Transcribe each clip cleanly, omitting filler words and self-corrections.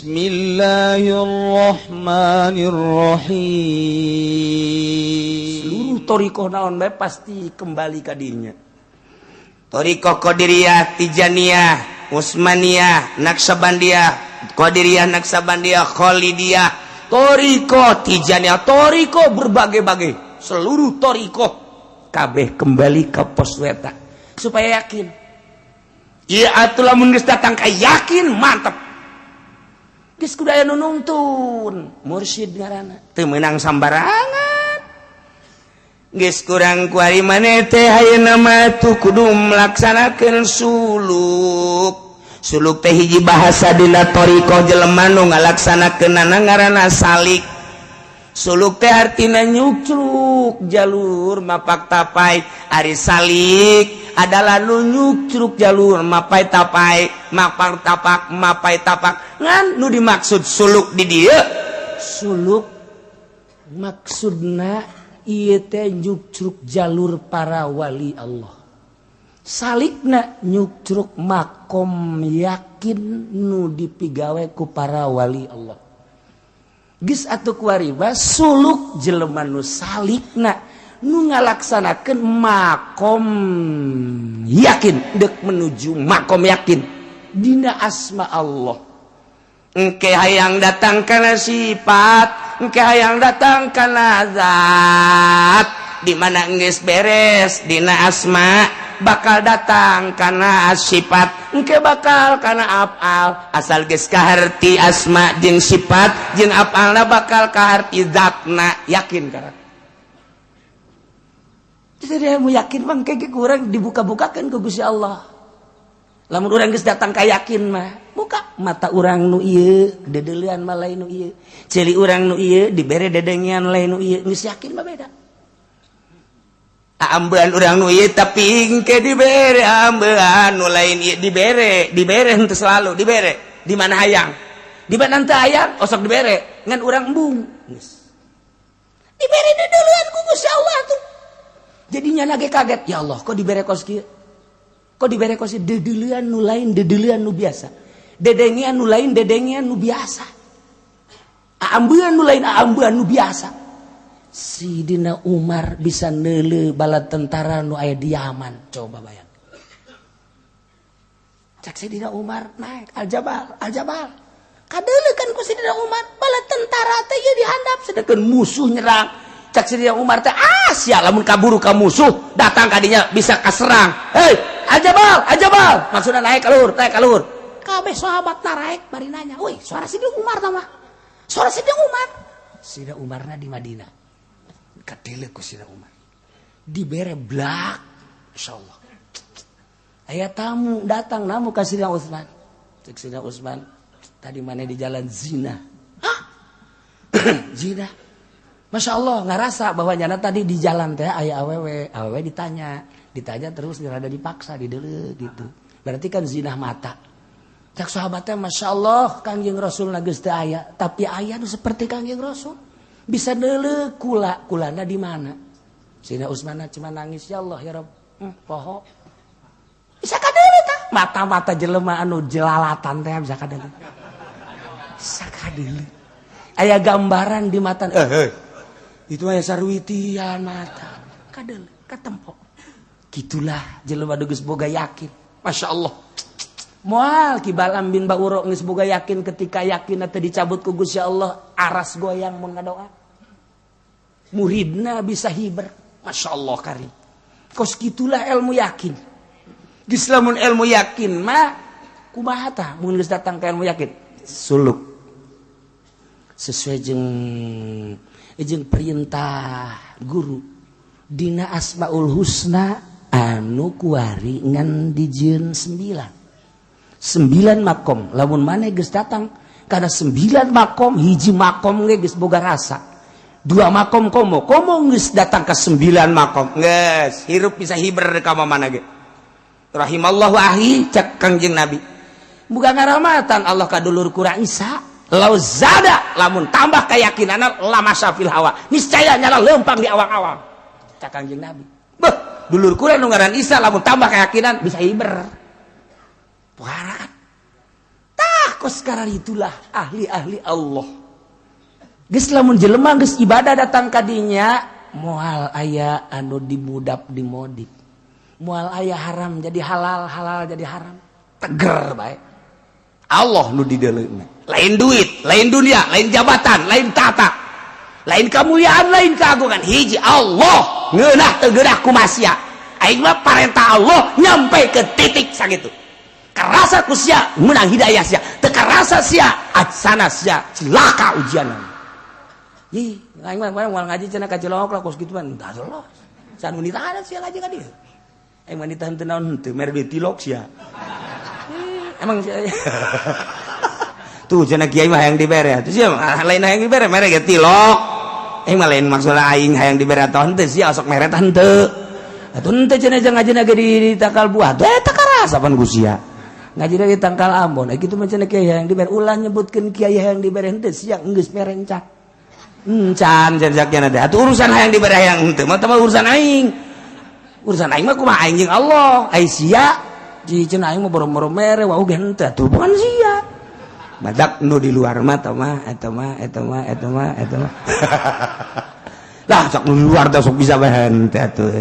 Bismillahirrahmanirrahim. Seluruh thoriqoh naon bae pasti kembali ka dinya. Thoriqoh Qadiriyah, Tijaniyah, Utsmaniyah, Naksabandiyah, Qadiriyah, Naksabandiyah, Khalidiyah, thoriqoh Tijaniyah, thoriqoh berbagai-bagai, seluruh thoriqoh kabeh kembali ke pos weta supaya yakin. Iya atuh, lamun geus datang ka yakin, mantep. Geus kudu aya nu nungtun, mursyid ngaranna. Teu meunang sambarangan. Geus kurang kuari maneh teh ayeuna mah tuh kudu melaksanakeun suluk. Suluk teh hiji bahasa dina thoriqoh, jelema nu ngalaksanakeunana ngaranna salik. Suluk teh artina nyukcruk jalur mapak tapai. Ari salik adalah nu nyukcruk jalur mapai tapai, mapak tapak, mapai tapak. Ngan nu dimaksud suluk di dieu, suluk maksudna ieu teh nyukcruk jalur para wali Allah, salikna nyukcruk makom yakin nu dipigawe ku para wali Allah. Geus atuh kuari suluk jelema nu salikna nu ngalaksanakeun makom yakin, dek menuju makom yakin dina asma Allah. Engke hayang datang kana sifat, engke hayang datang kana zat. Di mana geus beres dina asma, bakal datang kana sifat, engke bakal kana afal. Asal geus kaharti asma jeung sifat jeung afalna, bakal kaharti zatna, yakin kana. Jadi ilmu yakin mah kayak kurang dibuka-bukakan ke Gusti Allah. Lamun urang geus datang ka yakin mah, buka mata urang nu ieu dedeulean mah lain nu ieu, ceuli urang nu ieu dibere dedengean lain nu ieu. Geus yakin mah beda. Ambean urang nu ieu, tapi engke dibere ambean nu lain ieu. Dibere, dibere henteu selalu dibere. Di mana hayang, di mana teu hayang osok dibere, ngan urang embung geus dibere dedeulean ku Gusti Allah tuh. Jadinya nage kaget, ya Allah, kok dibere kos kieu, kok dibere kos dedeulean nu lain, dedeulean nu biasa, dedengean nu lain, dedengean nu biasa, ambean nu lain, ambean nu biasa. Sidina Umar bisa neuleu bala tentara nu aya di Yaman. Coba bayang, cak Sidina Umar naik Al Jabal, Al Jabal kadeuleu kan ku Sidina Umar bala tentara teh ieu dihandap, sedangkan musuh nyerang. Cak Sidina Umar teh, ah sia, lamun kaburu ka musuh datang kadinya bisa kaserang. Hei, Al Jabal, Al Jabal, maksudna naik ka luhur, naik ka luhur. Kabeh sahabat naik bari nanya, "Woi, suara Sidina Umar mah, suara Sidina Umar." Sidina Umarna di Madinah. Kadeuleu ku Sidina Umar dibere blak. Insyaallah aya tamu datang namu ka Sidina Utsman. Cek Sidina Utsman, "Tadi mana di jalan zina?" "Hah, zina?" Masya Allah, ngerasa bahwa nyana tadi di jalan teh aya awewe, awewe ditanya, ditanya terus rada dipaksa di dulu gitu. Berarti kan zina mata. Cak sahabatnya, "Masya Allah, Kangjeng Rasul geus teu aya, tapi aya nu seperti Kangjeng Rasul. Bisa deuleu kula, kulana di mana?" Sina Utsman cuma nangis, "Ya Allah, ya Rob, poho." Bisa kadeuleu tah. Mata-mata jelema anu jelalatan teh bisa kadeuleu. Bisa kadeuleu. Aya gambaran di mata. Eh, eh. Itu aya sarwitian mata. Kadeuleu, katempo. Gitulah jelema geus boga yakin. Masya Allah. Moal Ki Balam bin Bauro geus boga yakin, ketika yakin atau dicabut ku Gusti Allah, aras goyang mun ngadoa. Muridna bisa hiber. Masya Allah karim. Kos gitulah ilmu yakin. Geus lamun ilmu yakin mah kumaha tah mun geus datang ka ilmu yakin? Suluk. Sesuai jeung jeung perintah guru dina Asmaul Husna anu kuari ngan dijieun sembilan, sembilan makom. Lamun maneh geus datang karena sembilan makom, hiji makom ge geus boga rasa, dua makom komo komo geus datang ke sembilan makom, geus hirup bisa hiber ka mana ge. Rahimallahu ahi, cek Kangjeng Nabi, bukan ngaramatan Allah ka dulur kurang Isa, lau zada, lamun tambah keyakinan, lama syafil hawa, niscaya nyala lempang di awang-awang. Cak Kangjeng Nabi, beh, dulur kurang nu ngaran Isa lamun tambah keyakinan bisa hiber. Parah tah. Kos itulah ahli-ahli Allah. Geus lamun jelema geus ibadah datang ka dinya, moal aya anu dimudap dimodif. Moal aya haram jadi halal, halal jadi haram. Teger bae. Allah nu dideuleuna. Lain duit, lain dunia, lain jabatan, lain tata. Lain kemuliaan, lain keagungan. Hiji Allah ngeunah teu geunah kumaha. Aing mah parentah Allah nyampe ke titik sakitu. Kerasa ku sia menang hidayah sia, teu karasa sia atsana sia cilaka ujian. Ih, aing mah moal ngaji cenah ka Cilongok lah kos kitu mah entah lolos. San nitahan sia ngaji ka dieu. Aing mah nitahan teu naon henteu mere duit tilok sia. Emang sia tuh cenah kiai mah hayang dibere. Tuh sia lain hayang dibere, mere ge tilok. Aing mah lain maksudna aing hayang dibere atau henteu, sia sok mere tah henteu. Atuh henteu cenah jangan ngaji ge di tangkal buah. Tuh eta karasa pan ku sia. Ngaji di tangkal Ambon, gitu macam kiai yang diberi, ulah nyebutkeun kiai yang diberi henteu, sia geus mere encan. Encan cenah teh. Atuh urusan hayang dibere hayang henteu mah urusan aing. Urusan aing mah kumaha aing jeung Allah. Ai sia di cenah aing mah boro-boro mere wau ge henteu atuh bukan sia. Badak nu di luar mah eta mah eta mah eta mah eta mah eta mah. Lah sok nu di luar teh sok bisa bae henteu atuh.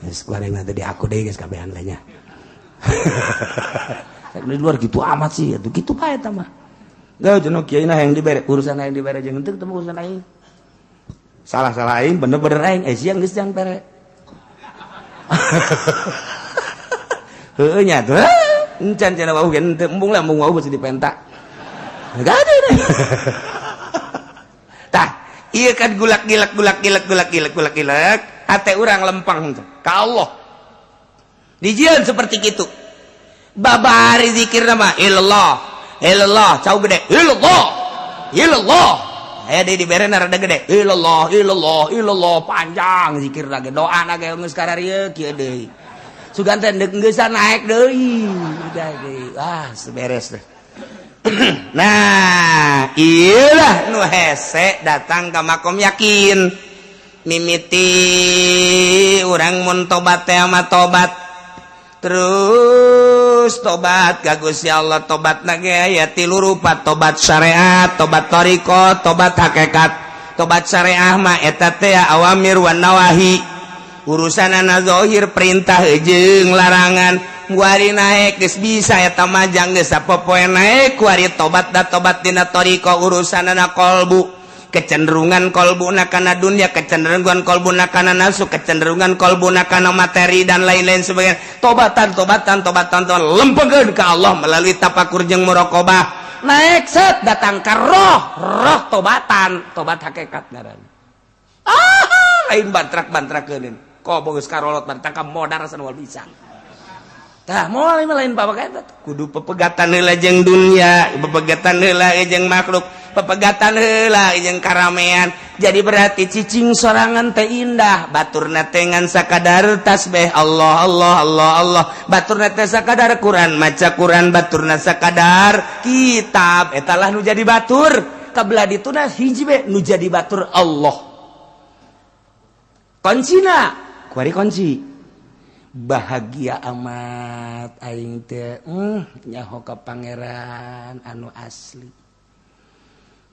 Geus kuari mah tadi aku deui geus kabehan lah nya. Di luar gitu amat sih, itu gitu bae eta mah. Gak cenah kiai nah yang dibere, urusan yang dibere jeung henteu ketemu urusan aing. Salah-salah aing, bener-bener aing, eh siang geus jang pere. Heueuh nya tuh. Encan cenah wau ge henteu, embung lah embung wau beusi dipenta. Gak ada. Tah, ieu kan gulak gilak gulak gilak gulak gilak gulak gilak, hate urang lempang ka Allah. Dijieun seperti gitu. Babari zikir nama illallah illallah cau gede illallah illallah aya deui dibere rada gede illallah illallah illallah panjang zikir lagi doa na ge geus kararieu kieu deui sugan teh deuk geusan naik deui udah deui ah seberes deh. Nah iyalah nu hese datang ka makom yakin mimiti urang mun tobat teh mah tobat terus tobat ka Gusti Allah. Tobat na ge aya tilu rupa: tobat syariat, tobat thariqah, tobat hakikat. Tobat syariah mah eta teh awamir wan nawahi, urusanana zahir, perintah jeung larangan. Kuari naik geus bisa eta mah jang geus sapopoe naik. Kuari tobat da tobat dina thariqah, urusanana kolbu, kecenderungan kolbuna kana dunia, kecenderungan kolbuna kana nafsu, kecenderungan kolbuna kana materi dan lain-lain sebagainya. Tobatan tobatan tobatan tobatan lempengkeun ka Allah melalui tapakur jeung muraqabah. Naik set datang ke roh roh, tobatan tobat hakikat ngaranna. Ah, lain bantrak-bantrakeun kok geus karolot bantrak modar san wal bisa. Tah moal lain bapak kudu pepegatan heula jeung dunia, pepegatan heula jeung makhluk, pepegatan heula jeung karamean. Jadi berarti cicing sorangan teh indah, baturna teh ngan sakadar tasbih Allah Allah Allah Allah, baturna teh sakadar Quran, maca Quran, baturna sakadar kitab. Eta lah nu jadi batur. Kabelah dituna hiji be nu jadi batur Allah. Kuncina kuari kunci bahagia amat aing teh nyaho ka pangeran anu asli.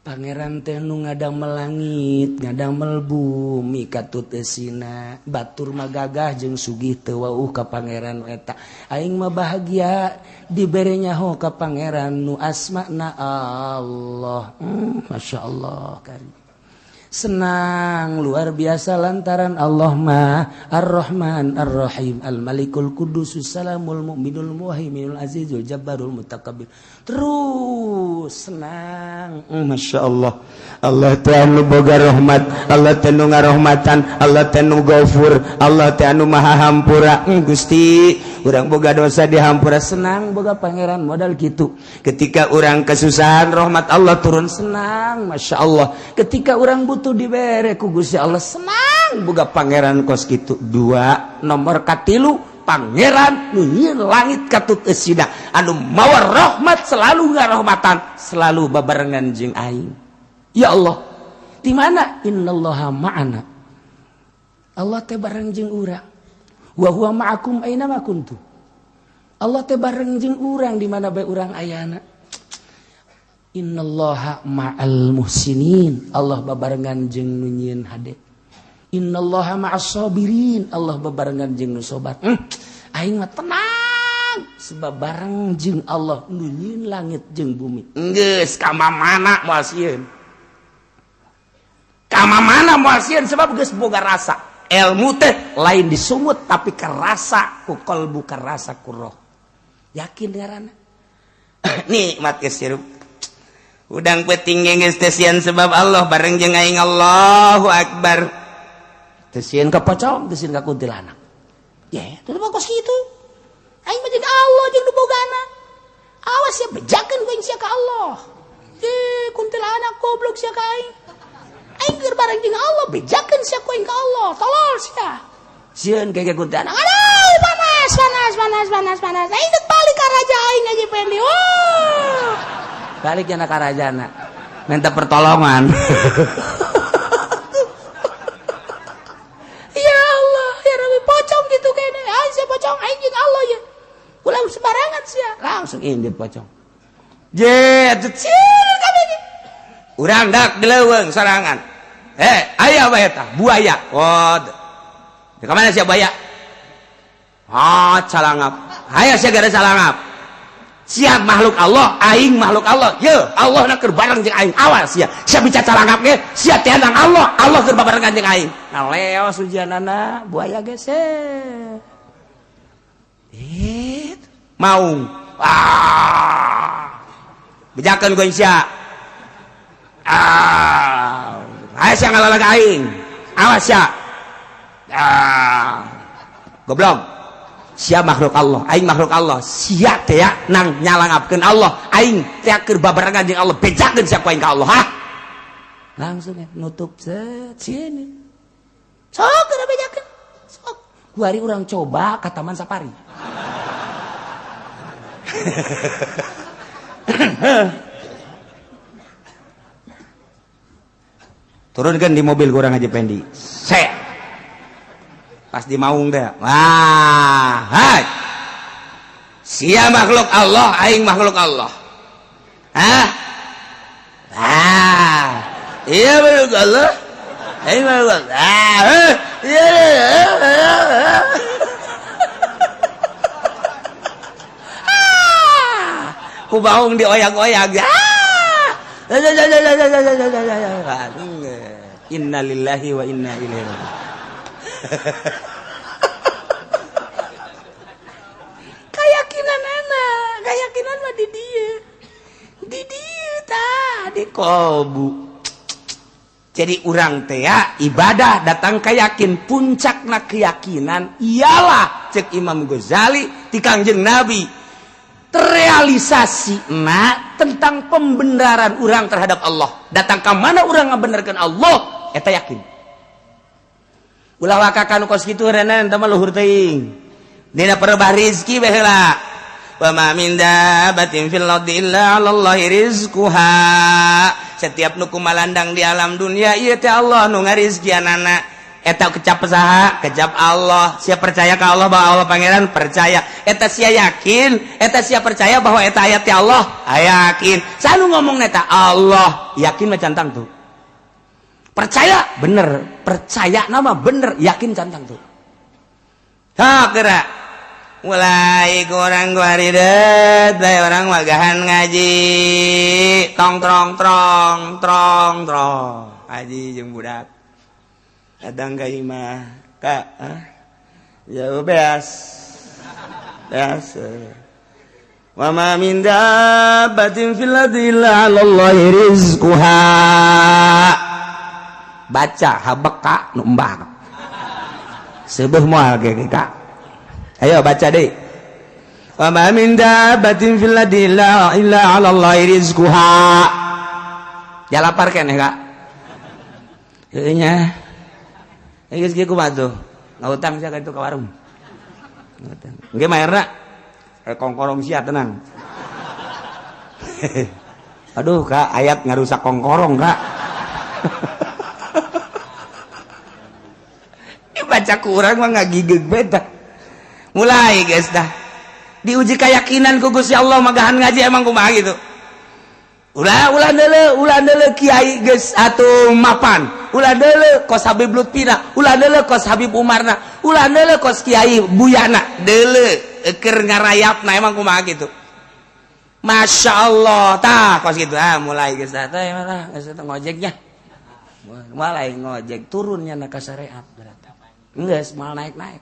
Pangeran teh nu ngadamel langit, ngadamel bumi katut eusina. Batur mah gagah jeung sugih teu wauh ka pangeran eta. Aing mah bahagia dibere nyaho ka pangeran nu asmana Allah. Masya Allah karim. Senang luar biasa lantaran Allah mah Ar-Rahman Ar-Rahim Al-Malikul Qudus Salamul Mu'minul Muhaiminul Azizul Jabbarul Mutakabbir. Terus senang. Masya Allah, Allah teh anu boga rahmat, Allah teh nu ngarohmatan, Allah teh nu gafur, Allah teh anu maha hampura. Gusti, urang boga dosa dihampura. Senang boga pangeran modal gitu. Ketika urang kesusahan, rahmat Allah turun, senang. Masya Allah, ketika urang butuh dibere ku Gusti Allah, senang boga pangeran kos gitu. Dua nomor katilu, pangeran nu nyieun langit katut eusina, anu mawa rahmat, selalu ngarohmatan, selalu babarengan jeung aing. Ya Allah, di mana innallaha ma'ana, Allah teh bareng jeung urang. Wa huwa ma'akum aina ma kuntum. Allah teh bareng jeung urang di mana bae urang ayana. Innallaha ma'al muhsinin, Allah babarengan jeung nu nyieun hade. Innallaha ma'as sabirin, Allah babarengan jeung nu sabar. Aing mah tenang sebab bareng jeung Allah nu nyieun langit jeung bumi. Geus ka mana moal sieun. Ka mana moal sieun sebab geus boga rasa. Ilmu teh lain disumut tapi kerasa ku kalbu, kerasa ku roh. Yakin ngaranna. Nikmat geus hirup. Udang peuting geus teu sieun sebab Allah bareng jeung aing. Allahu akbar. Teu sieun ka pocong, teu sieun ka kuntilanak. Ya, itu mah kos kitu. Aing mah jeung Allah jeung nu bogana. Awas ya bejakeun ku aing sia ka Allah. Eh, kuntilanak goblok sia ka aing. Aing keur bareng jeung Allah, bejakeun sia ku aing ka Allah. Tolol sia. Sieun kayak kuntilanak. Aduh, panas, panas, panas, panas, panas. Aing dek balik ka raja aing aja Pendi. Wah. Balik jana ka rajana. Minta pertolongan. Ya Allah, ya Rabbi, pocong gitu kayaknya. Aing sia pocong, aing jeung Allah ya. Ulah sembarangan sia. Langsung indit pocong. Je, sieun kabeh. Urang dak di leuweung sorangan. Aya apa eta? Buaya. Oh. Di mana sia buaya? Ah, calangap. Aya sia gara calangap. Siap makhluk Allah, aing makhluk Allah. Ye, Allah na keur bareng jeung aing. Awas sia. Sia bicara calangap ge, sia tiandang Allah, Allah keur babarengan jeung aing. Nah, leos ujianana buaya geser. Maung. Ah. Bejakeun ku sia. Ah. Aya sia ngalalag aing. Awas sia. Ah. Goblok. Sia makhluk Allah, aing makhluk Allah. Sia teh nang nyalangapkeun Allah, aing teh keur babarengan jeung Allah, bejakeun sia ku aing ka Allah. Hah? Langsung ya, nutup set sini. Sok keur bejakeun. Sok. Kuari urang coba ka Taman Safari. Turunkan di mobil kurang aja Pendi. Set. Pas di maung deh. Wah, hai. Sia makhluk Allah, aing makhluk Allah. Hah? Ah. Iya makhluk Allah. Aing makhluk Allah. Ah, iya. Ku baung dioyak-oyak. Ah. Innalillahi wa inna ilaihi raji'un. Keyakinan anak, keyakinan mah di dia tah di kolbu. Jadi urang teh ibadah datang keyakin, puncakna keyakinan ialah cek Imam Ghazali ti Kangjeng Nabi terrealisasi na tentang pembenaran urang terhadap Allah. Datang ke mana urang ngabenerkeun Allah eta yakin. Ulah wakakan kos kitu renan eta mah luhur teuing. Dina perebah rizki bae heula. Wa ma min dabatin fil ardi illa 'alallahi rizquha. Setiap nu kumalandang di alam dunia ieu teh Allah nu ngarizkianana. Eta kecap saha? Kecap Allah. Sia percaya ka Allah bahwa Allah pangeran? Percaya. Eta sia yakin, eta sia percaya bahwa eta ayat teh Allah? Yakin. Sanu ngomong eta Allah, yakin mah cantang tuh. Percaya bener, percaya nama bener, yakin cantang tuh. Ha geura. Mulai kurang guaridet, bae orang wagahan ngaji. Tong trong trong trong trong. Ngaji jeung budak. Kadang ka imah, Kak, ah? Ya beas. Beas. Wa ma min dabbatin fil ardi illa 'alallahi rizquha. Baca habeka nu embah. Seubeuh moal ge Kak. Ayo baca deh. Wa ma min dabbatin fil ardi illa 'alallahi rizquha. Ya lapar keneh Kak. Heueuh nya. Geus kieu kumaha tuh? Ngahutang sia ka itu ka warung. Ngahutang. Engke mayarna kongkorong sia tenang. Aduh Kak, ayat ngarusak kongkorong Kak. Baca kurang mah ngagigeg beta. Mulai guys dah. Diuji keyakinan ku Gusti Allah magahan ngaji emang kumaha gitu. Ulah ulah deuleu, ulah deuleu kiai geus atuh mapan. Ulah deuleu kos Habib Lutfina, ulah deuleu kos Habib Umarna, ulah deuleu kos Kiai Buyana. Deuleu keur ngarayapna emang kumaha gitu. Masya Allah, tah kos gitu, ah mulai geus teh malah geus ngojeknya. Mulai ngojek turunnya na ka syariat berarti. Geus mal naik-naik.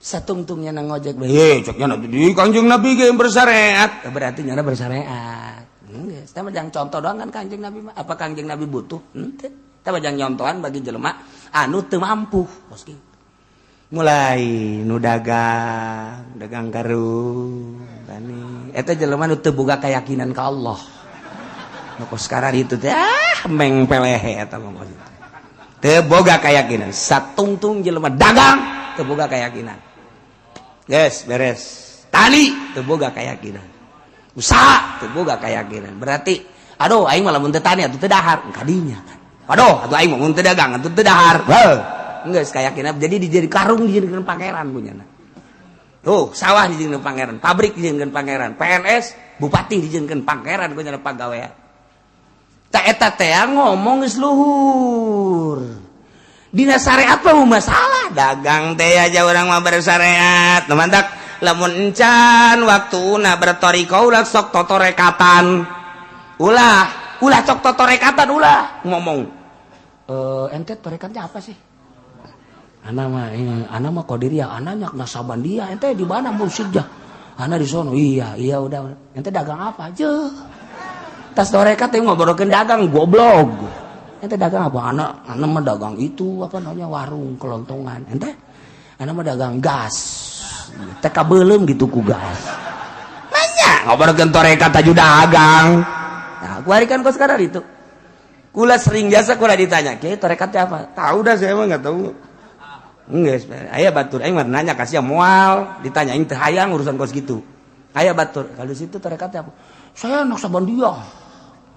Satungtungnya na ngojek, heh ceknya nanti di Kanjeng Nabi ge bersyariat. Berarti nyana bersyariat. Geus, teh mah jang contoh doang kan Kanjeng Nabi mah. Apa Kanjeng Nabi butuh? Henteu. Teh mah jang nyontohan bagi jelema anu teu mampu kos kitu. Mulai nu dagang, dagang karung tani. Eta jelema nu teu boga keyakinan ka Allah. Nu kos sekarang itu teh ah meng pelehe eta mah kos itu. Teu boga keyakinan. Satungtung jelema dagang teu boga keyakinan. Geus beres. Tani teu boga keyakinan. Usaha teu boga keyakinan. Berarti aduh aing mah lamun teu tani atuh teu dahar kadinya kan. Aduh atuh aing mah mun teu dagang atuh teu dahar. Heuh. Geus keyakinan jadi dijadi karung dijadikeun pangeran punyana. Tuh, sawah dijadikeun pangeran, pabrik dijadikeun pangeran, PNS, bupati dijadikeun pangeran punyana pagawean. Tak eta teh ngomong geus luhur. Dina syariat mah masalah dagang teh aja orang mah bersyariat. Nu mantak lamun encan waktuna bertoriko ulah sok totorekatan. Ulah, ulah sok totorekatan ulah ngomong. Ente torekatnya apa sih? Ana mah ini, ana mah Qadiriyah, ana nyak Nasabandiyah, ente di mana musiknya? Ana di sono. Iya, iya udah. Ente dagang apa? Je. Tas torekat teh ngobrolkeun dagang goblok. Ente dagang apa? Ana mah dagang itu apa namanya warung kelontongan. Ente? Ana mah dagang gas. TK belum gitu ku gas. Nanya ngobrolkeun torekat aju dagang. Nah, kuari kan kok sekarang itu. Kula sering jasa kula ditanya, "Kiai torekatnya apa?" Tahu dah saya mah enggak tahu. Enggak, aya batur aing mah nanya kasih moal, ditanya aing teu hayang urusan kos gitu. Aya batur, kalau situ torekatnya apa? Saya Naqsyabandiyah.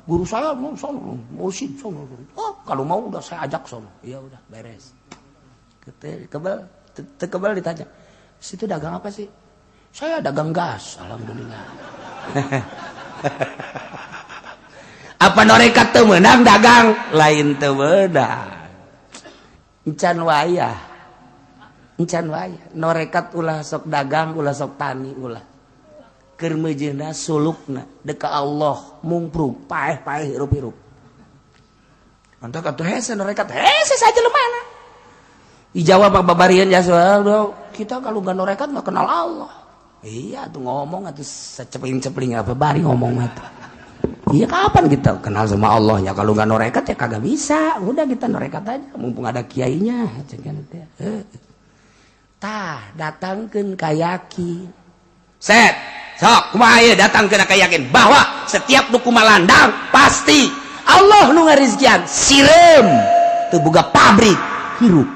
Guru saya mau sono, mursyid sono. Oh, kalau mau udah saya ajak sono. Iya udah beres. Kebal, kebal ditanya. Situ dagang apa sih? Saya dagang gas, alhamdulillah. Apa norekat teu meunang dagang? Lain teu meunang. Encan wayah. Encan wayah. Norekat ulah sok dagang, ulah sok tani, ulah. Keur meujeuhna sulukna deka Allah mungprung paeh-paeh hirup-hirup. Mantap atuh hese norekat hese saja lemana. Dijawab Pak babarian jasa, kita kalau nggak norekat nggak kenal Allah. Iya tuh ngomong atuh secepling-cepling apa bari ngomong mah. Iya kapan kita kenal sama Allah ya kalau nggak norekat ya kagak bisa. Udah kita norekat aja mumpung ada kiainya. Tah datangkeun ka yakin. Set sok kumaha ieu datangkeun ka yakin bahwa setiap nu kumalandang pasti Allah nu ngarizkian sireum teu boga pabrik hirup.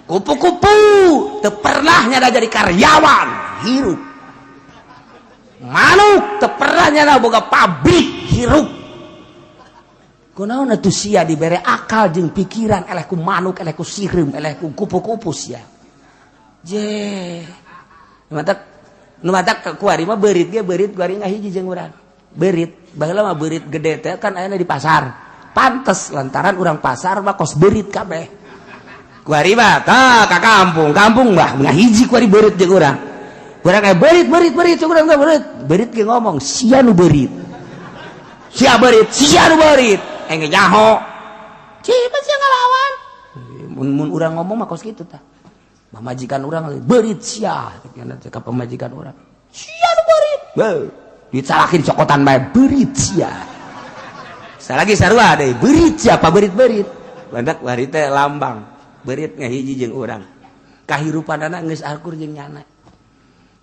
Kupu-kupu teu pernah nyada jadi karyawan hirup. Manuk teu pernah nyada boga pabrik hirup. Kunaon atuh sia dibere akal jeung pikiran eleh ku manuk, eleh ku sireum, eleh ku kupu-kupu sia. Je. Matak nu matak kuari mah beurit ge beurit kuari ngahiji jeung urang. Beurit, baheula mah beurit gede teh kan ayana di pasar. Pantes lantaran urang pasar mah kos beurit kabeh. Kuari mah tah ka kampung, kampung mah ngahiji kuari beurit jeung urang. Urang kayak beurit beurit beurit urang teh beurit. Beurit ge ngomong sia nu beurit. Sia beurit, sia nu beurit. Aing ge nyaho. Cipat sia ngalawan. Mun mun urang ngomong mah kos kitu tah. Pamajikan urang beurit sia, ka pamajikan urang. Sia nu beurit. Beuh, dicalakin cokotan bae beurit sia. Salagi sarua deui, beurit sia apa beurit-beurit. Landak bari teh lambang. Beurit ngahiji jeung urang. Kahirupanana geus akur jeung nyana.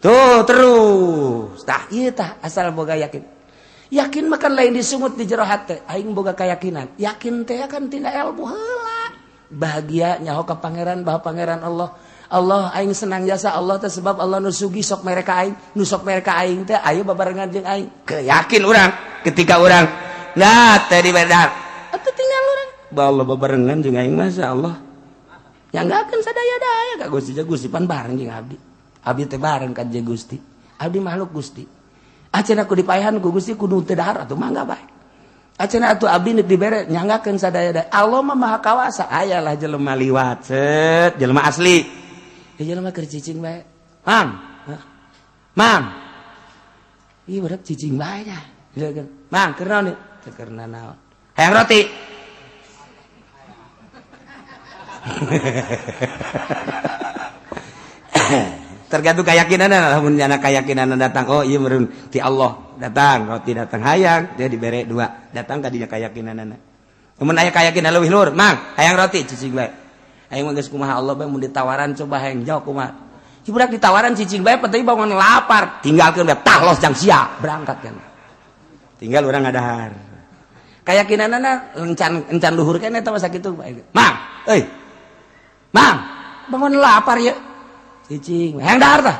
Tuh terus. Tah ieu tah asal boga yakin. Yakin makan lain disungut di jero hate, aing boga keyakinan. Yakin teh kan tina ilmu heula. Bahagia nyaho ka pangeran bahwa pangeran Allah. Allah aing senang jasa Allah teh sebab Allah nu sugi sok mereka aing, nu sok mereka aing teh ayo babarengan jeung aing. Keyakin urang ketika urang nah teh di bedar. Atuh tinggal urang. Bah Allah babarengan jeung aing masa Allah. Ya enggak akan sadaya-daya ka Gusti Gusti pan bareng jeung abdi. Abdi teh bareng ka jeung Gusti. Abdi makhluk Gusti. Acenah ku dipaehan ku Gusti kudu teu dahar atuh mangga bae. Acenah atuh abdi neuk dibere nyanggakeun sadaya. Allah mah maha kawasa. Aya lah jelema liwat set jelema asli. Ya jelema keur cicing bae. Mang. Mang. Ih budak cicing bae nya. Mang keur naon ieu? Teu keur nanaon. Hayang roti. Tergantung keyakinan lamun jana keyakinan datang oh iya meureun ti Allah datang roti datang hayang dia dibere dua datang ka dinya keyakinanana. Mun aya keyakinan leuwih luhur mang hayang roti cicing bae. Aing mah geus kumaha Allah bae mun ditawaran coba hayang jauh kumaha. Si budak ditawaran cicing bae penting bangun lapar tinggalkeun bae tah los jang sia berangkat kan. Tinggal urang ngadahar. Keyakinanana encan encan luhur kan eta mah sakitu bae. Mang euy. Mang bangun lapar ya. Cicing, hayang dahar tah.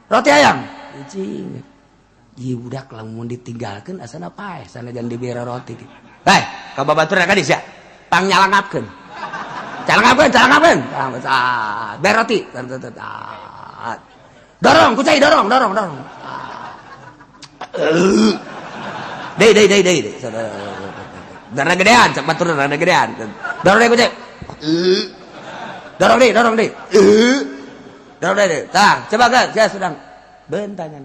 Roti hayang. Cicing. Ieu budak lamun ditinggalkeun asana paeh sanajan dibere roti. Hei, ka babatur ka sia. Pang nyalangapkeun. Calangapkeun, calangapkeun. Bere roti. Dorong, ku cai dorong, dorong, dorong. Deui, deui, deui, deui. Darah gedean, cak batur rada gedean. Dorong deui ku cai. Dorong deui, dorong deui. Dorong deui. Tah, coba kan, saya sedang bentanya.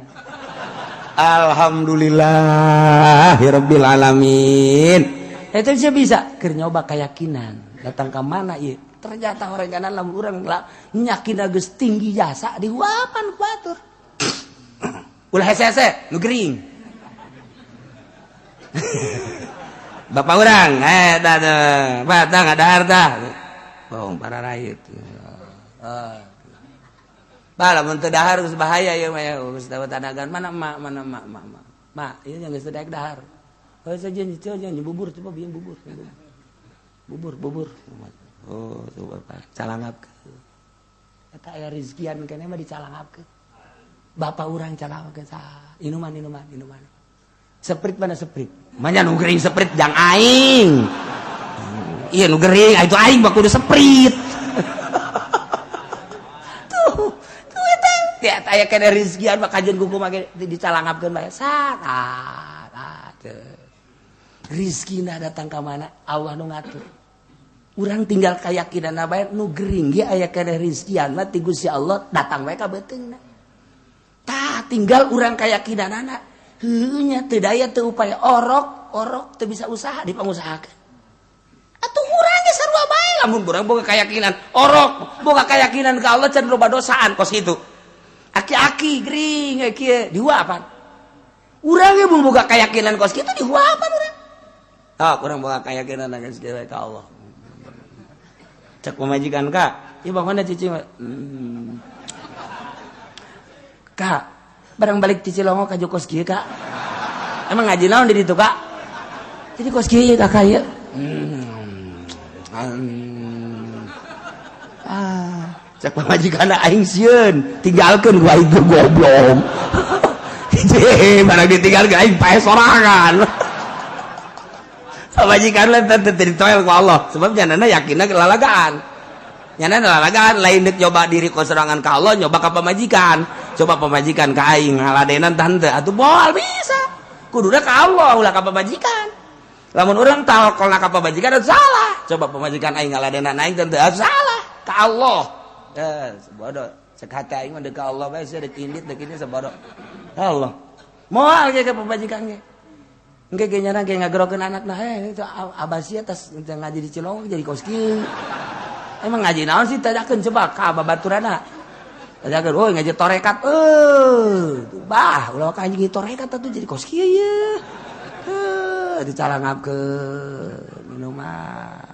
Alhamdulillahirabbil alamin. Itu saya bisa keur nyoba keyakinan. Datang ke mana ieu? Ternyata orang kanan lamun urang lah nyakin geus tinggi jasa dihuapan ku batur. Ulah hese-hese, nu gering. Bapak urang, dah dah, batang ada harta. Bohong para rakyat. Bah, lamun teu dahar geus bahaya ieu mah ya, geus tanagan mana emak, mana emak, emak, emak. Mak, ieu yang geus teu daek dahar. Oh, saja jangan bubur, coba bieu bubur. Bubur, bubur. Oh, coba calangapkeun. Eta aya rizkian keneh mah dicalangapkeun. Bapak urang calangapkeun sa. Inuman, inuman, inuman. Seprit mana seprit? Manya nu gering seprit jang aing. Iya nu gering, itu aing mah kudu seprit. Tuh, tuh eta. Tiap aya kene rizkian mah kajeun kuku mah dicalangapkeun bae. Sat, ah, teu. Rizkina datang ka mana? Allah nu ngatur. Urang tinggal keyakinan bae nu gering ge aya kene rizkian mah ti Gusti Allah datang bae ka beuteungna. Tah tinggal urang keyakinanana. Heueuh nya teu daya teu upaya orok, orok teu bisa usaha dipangusahakeun. Atuh urang ge sarua bae lamun urang boga keyakinan orok, boga keyakinan ka Allah can loba dosaan kos kitu. Aki-aki gering kieu dihuapan. Urang ge mun boga keyakinan kos kitu dihuapan urang. Ah, kurang boga keyakinan geus kieu ka Allah. Cek pamajikan kak, ieu bangunna cici. Kak, barang balik cici longo ka kos kieu kak. Emang ngaji naon di ditu kak? Jadi kos kieu kakak ieu. Ah, cek pamajikan aing sieun, tinggalkeun gua aing goblok. Hiji, barang ditinggalkeun aing paeh sorangan. Pamajikan lah teu ditoel ku Allah, sebab nyanana yakinna lalagaan. Nyanana lalagaan lain deuk nyoba diri ku sorangan ka Allah, nyoba ka pamajikan. Coba pamajikan ka aing ngaladenan tante atuh moal bisa. Kuduna ka Allah ulah ka pamajikan. Lamun urang tawakkalna ka pamajikan atuh salah. Coba pamajikan aing ngaladenan aing tante atuh salah ka Allah. Eh, bodoh. Cek hati aing mah deuk ka Allah bae sia deuk indit deuk ini sabodoh. Allah. Moal ge ka pamajikan ge. Engke ge nyana ge ngagerokeun anakna, heh itu abasia tas ngaji di Cilongok jadi kos kieu. Emang ngaji naon sih tanyakeun coba ka babaturana. Tanyakeun, oh ngaji torekat. Bah, ulah ka ngaji torekat atuh jadi kos kieu ye. Dicalangapkeun minuman.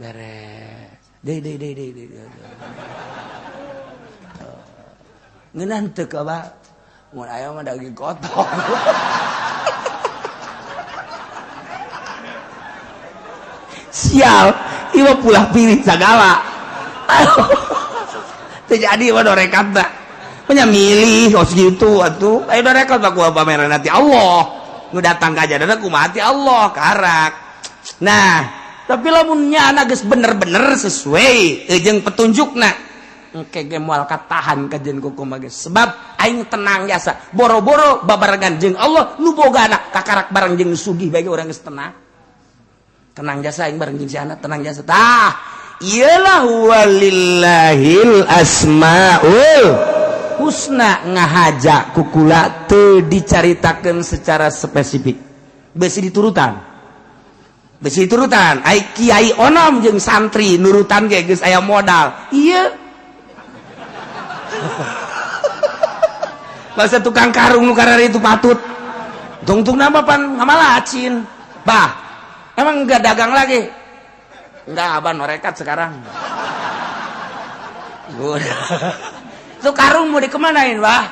Beres. Deui deui deui deui deui. Ngeunah teu ka bah. Mun aya mah daging kotor. Sial, ieu mah pulah pilih sagala. Teu jadi mah dorekat tah. Nya milih kos gitu atuh. Ayo dorekat mah kumaha pameran ti Allah. Nu datang ka jadana kumaha ti Allah karak. Nah, tapi lamun nya geus bener-bener sesuai jeung petunjukna. Engke ge moal katahan kajen kumaha ge, sebab aing tenang jasa boro-boro babarengan jeung Allah nu bogana, kakarak bareng jeung sugih bae urang geus tenang. Tenang jasa aing bareng jeung si anak, tenang jasa. Tah, iyalah walillahil asmaul husna. Ngahaja kukula teu dicaritakeun secara spesifik, besi diturutan, besi turutan. Ai kiai onom jeung santri nurutan ge geus aya modal. Iya, masa tukang karung nu itu patut tungtung nama pan ngamalacin. Bah, emang enggak dagang lagi? Enggak, abah norekat sekarang. Udah tuh karung mau dikemanain, bah?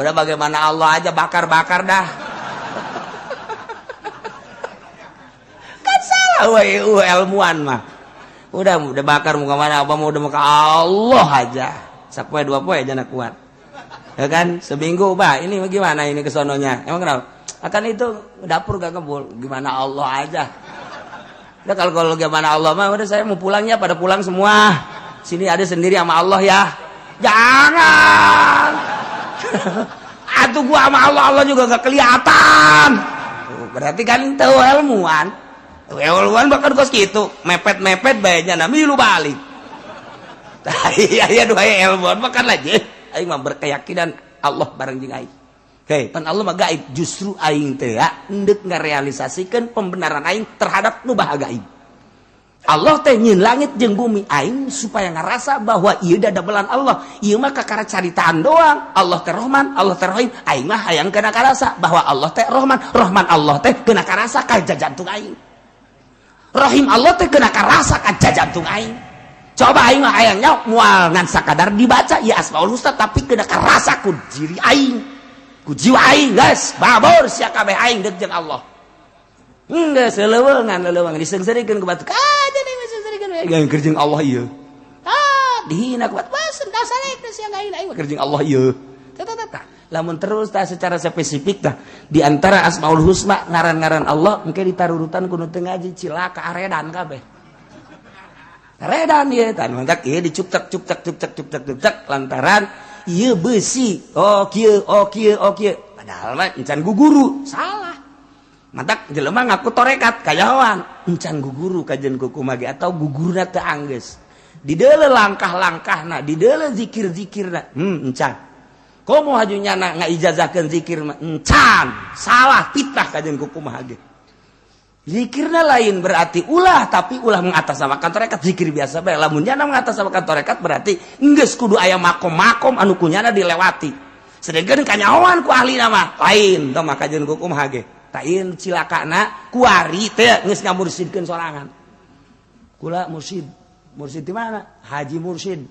Udah, bagaimana Allah aja, bakar-bakar dah. Kan salah we ilmuwan mah. Udah bakar, mau kemana abah mau? Udah mau ke Allah aja. Sapoe dua poe aja nak kuat ya kan, seminggu. Bah, ini gimana ini kesononya? Emang kenapa akan itu dapur gak ngebul? Gimana Allah aja. Udah, kalau kalau gimana Allah mah udah, saya mau pulangnya, pada pulang semua, sini ada sendiri sama Allah ya. Jangan atuh, gua sama Allah, Allah juga gak kelihatan. Berarti kan tahu ilmuwan, ilmuwan bahkan kos gitu mepet-mepet bayarnya nah milu balik. Iya iya, dua ilmuwan bahkan aja. Aing mah berkeyakinan Allah bareng jeung aing. Hei, pan Allah mah gaib, justru aing teh ya endek ngarealisasikeun pembenaran aing terhadap nu baha gaib. Allah teh nyieun langit jeung bumi, aing supaya ngerasa bahwa ieu dadamelan Allah. Ieu mah kakara caritaan doang. Allah teh Rahman, Allah teh Rahim. Aing mah hayang kena karasa bahwa Allah teh Rahman, Rahman Allah teh kena karasa ka jantung aing. Rahim Allah teh kena karasa ka jantung aing. Coba aing mah hayangnya moal ngan sakadar dibaca ya Asmaul Husna, tapi kena karasa ku diri aing, ku jiwa aing. Guys, babor sia kabeh, aing deuk jeung Allah. Enggak seleuweungan, leuweungan diseungseurikeun ku batu. Kaja nih seungseurikeun we keur jeung Allah ieu. Ah, dihina ku batu. Wah, dasar sia aing, aing keur jeung Allah ieu. Tah tah tah. Lamun terus tah secara spesifik tah di antara Asmaul Husna, ngaran-ngaran Allah, engke ditarurutan ku nu teu ngaji, cilaka, aredan kabeh. Redan ieu tah, mantak ieu dicukcak cukcak cukcak cukcak cukcak lantaran ieu besi. Oh kieu, oh kieu, oh kieu, padahal mah encan guguru salah. Mantak jelema ngaku torekat kayawan encan guguru kajen kukumaha ge atau gugurna teu anggeus dideuleu langkah-langkahna, dideuleu zikir-zikirna, encan. Komo haju nyana ngaijazahkeun zikir mah encan, salah, fitnah kajen kukumaha ge. Zikirna lain berarti ulah, tapi ulah mengatasnamakan torekat, zikir biasa bae. Lamun nyana mengatasnamakan torekat berarti geus kudu aya makom-makom anu kunyana dilewati, sedangkan kanyahoan ku ahli nama lain tah maka jeung kumaha ge. Tah, ieu cilakana kuari teh geus ngamursidkeun sorangan. Kula mursid. Mursid di mana? Haji Mursid.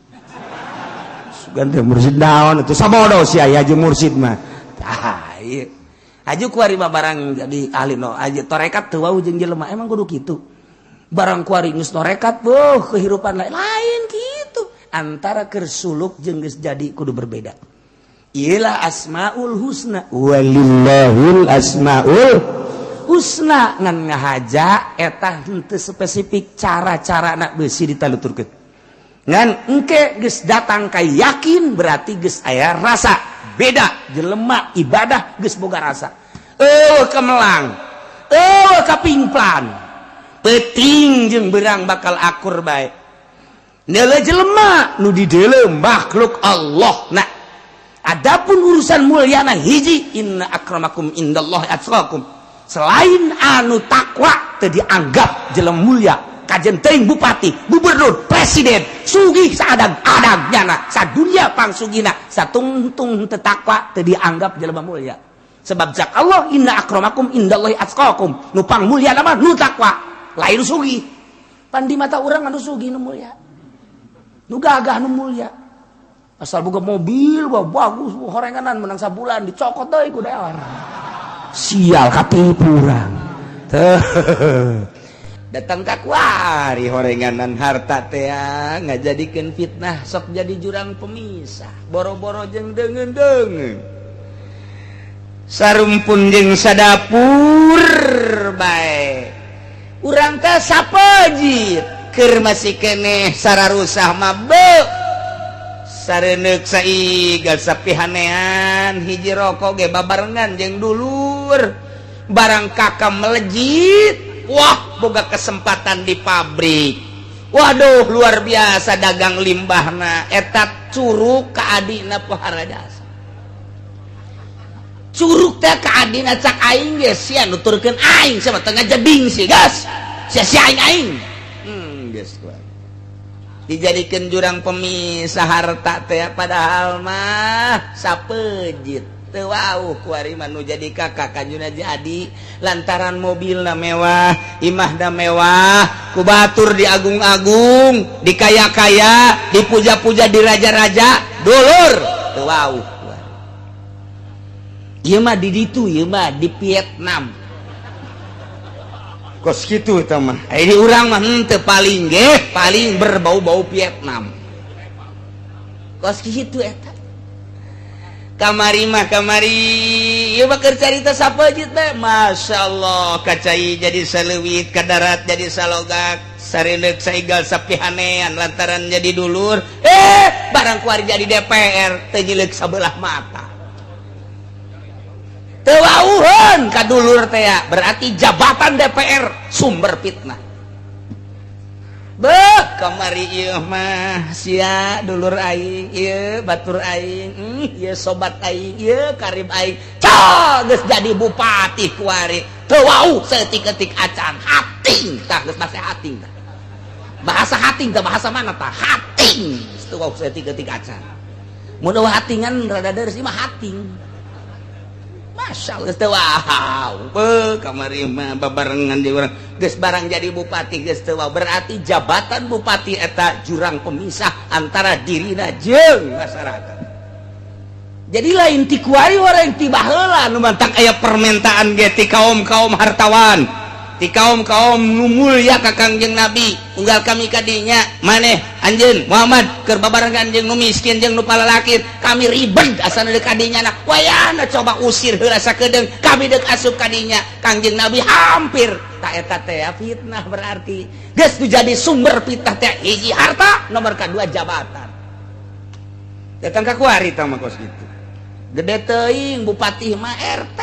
Sugan teh mursid naon itu? Sabodo sia haji mursid mah. Tah, ieu aju kuari mah barang jadi ahli no aja torekat teu wau jeung jelema. Emang kudu kitu? Barang kuari geus torekat, boh, kehidupan lain lain gitu. Antara keur suluk jeung geus jadi kudu berbeda. Iyalah Asmaul Husna, walillahil asmaul husna. Ngan ngahaja eta henteu spesifik, cara-cara nak besi ditaluturkeun. Ngan engke geus datang ka yakin berarti geus aya rasa beda. Jelema ibadah geus boga rasa, eueuh kemelang, eueuh kapingplan, peuting jeung beurang bakal akur bae. Neuleuh jelema nu dideuleu makhluk Allah. Nah, adapun urusan mulyana hiji, inna akramakum indallahi atqakum. Selain anu takwa teu dianggap jelema mulia. Kajen teuing bupati, gubernur, presiden, sugih saadang-adang nyana, sadunia pangsugina, satungtung teu takwa teu dianggap jelema mulia. Sebab cak Allah, inna akramakum indallahi atqakum. Nu pang mulia nama nu takwa, lain sugih. Pan di mata urang anu sugih nu mulia. Nu gagah nu mulia. Asal boga mobil, wah bagus, horenganan menang sabulan dicokot deui ku dewan. Sial, katipu urang. Datang ka kuari horenganan harta teh ngajadikeun fitnah, sok jadi jurang pemisah, boro-boro jeung deungeun-deungeun, sarumpun jeung sadapur bae. Urang teh sapejit keur masih keneh sararusah mah beuh. Sareneuk saigal sapihanean, hiji rokok ge babarengan jeung dulur. Barang kakak melejit, wah, boga kesempatan di pabrik. Waduh, luar biasa dagang limbahna eta curug ka adina, pohara jasa. Curug teh ka adina. Cak aing ge sia nuturkeun aing sama tengah jeding sih gas sia sia aing aing. Geus dijadikan jurang pemisah harta teh, padahal mah sapejit teu wauh. Kuari mah nu jadi kakak kanjuna jadi lantaran mobilna mewah, imahna mewah, ku batur diagung-agung, dikaya-kaya, dipuja-puja, di raja-raja dulur teu wauh. Ieu mah di ditu, ieu mah di Vietnam kos kitu eta mah. Di urang mah henteu, paling ge paling berbau-bau Vietnam kos kitu eta. Kamari mah, kamari ieu mah keur carita sapejit bae. Masya Allah, kacai jadi saleuwit, ka darat jadi salogak, sareneuk saigal sapihanean lantaran jadi dulur. Eh, barang kuari jadi DPR teu nyileuk sabelah mata, teu wauheun ka dulur teh. Berarti jabatan DPR sumber fitnah. Beuh, kamari ieu mah sia dulur aing ieu, batur aing, ieu sobat aing ieu, karib aing. Cah, geus jadi bupati kuari teu wau saeutik-eutik acan hating tah. Geus bahasa hating tah, bahasa hating tah, bahasa mana tah? Hating teu wau saeutik-eutik acan. Mun eueuh hatingan rada deureuh mah hating. Masya Allah, teu wau. Beuh, kamari mah babarengan di urang geus barang jadi bupati geus teu wau. Berarti jabatan bupati eta jurang pemisah antara dirina jeung masyarakat. Jadi lain ti kuari, orang ti baheula nu mantak aya permintaan ge ti kaum-kaum hartawan, ti kaum-kaum nu mulya ka Kangjeng Nabi, unggal kami kadinya maneh anjeun Muhammad keur babarengan jeung nu miskin jeung nu palalakir, kami ribet asana deuk kadinya. Nah, wayahna coba usir heula sakedeung, kami deuk asup kadinya. Kangjeng Nabi hampir tak eta teh fitnah. Berarti geus jadi sumber fitnah teh hiji harta, nomor kedua jabatan. Datang ka kuari tah mah kos kitu, gede teuing bupati mah RT.